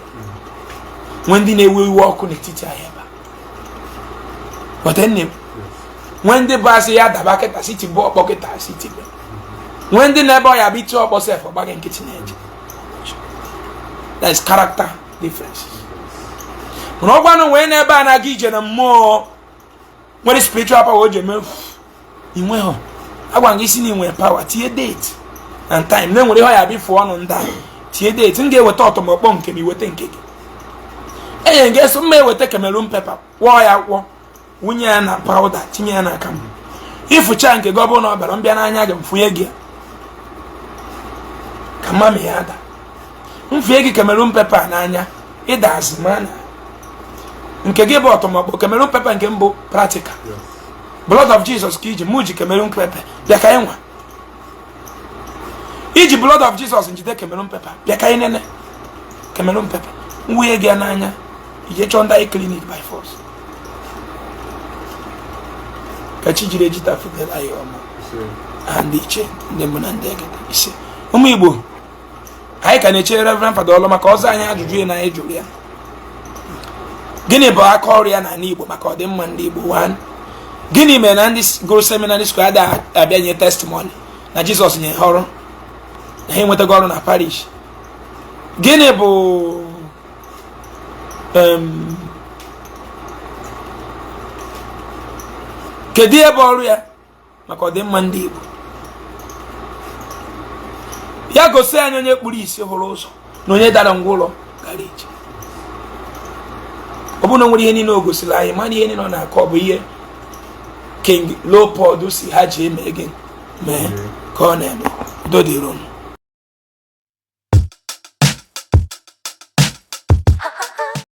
nwee ndị na-ewe iwe ọkụ n'etiti anyị ebe a. Ghọta nne m? Nwee ndị bụ asị ya daba kịta siti bụ ọkpọ kịta siti bụ. Nwee ndị na-ebe ọ ya bụ iti ọkpọ sef ọgbaghị nkịtị na-eje. That is character differences. Mana ọgwanụ nwee n'ebe a na-aga ije na mmụọ nwere spiritual power o ji eme inwe ha. Agwa gị isi na inwe power, tinye date and time na enwere ihe ọ ya bụ ịfụ ọnụ ndị a. Tinye date m ga-eweta ọtụmọkpọ nke m, iweta nke gị. Enye m ga-eso mma eweta Cameroon pepper, kwọọ ya kwọ, wunye ya na powder, tinye ya n'aka m. Ịfụcha nke gị, ọ bụrụ na ọ bara mbịa n'anya gị, mfụnye gị ya ka mami ya ada. Mfụnye gị Cameroon pepper n'anya, ịda azụ ma na nke gị bụ ọtụmọkpọ Cameroon pepper, nke mbụ practical. Blood of Jesus ka iji, mụ ji Cameroon pepper. Bịa ka anyị nwa iji blood of Jesus njide Cameroon pepper. Bịa ka anyị nene Cameroon pepper, nwunye gị ya n'anya, ije chọọ ndị anyị clinic by force. Ka chi jiri ejita fidel anyị ọma aha ndị iche, ndị mbụ na ndị egede ise. Ụmụ Igbo, anyị ka na-eche Reverend Fada Ọlụ maka ọzọ anyị ajụjụ ya na anyị jụrụ ya, gịnị bụ aka ọrụ ya n'ala Igbo maka ọdịmma ndị Igbo? One, gịnị mere na ndị gụrụ seminary school adịghị abịa nye testimony na Jizọs nye ha ọrụ, na ha enwetago ọrụ na parish? Gịnị bụ kedu ebe ọrụ ya maka ọdịmma ndị Igbo? Ya gosi anyị onye kpuru isi hụrụ ụzọ na onye dara ngwụrọ gara ije. Ọ bụrụ na o nwere ihe niile o gosiri anyị, mana ihe niile ọ na-akọ bụ ihe King Leopold si ha ji eme gị mee ka ọ na-eme. Udo dịrị unu.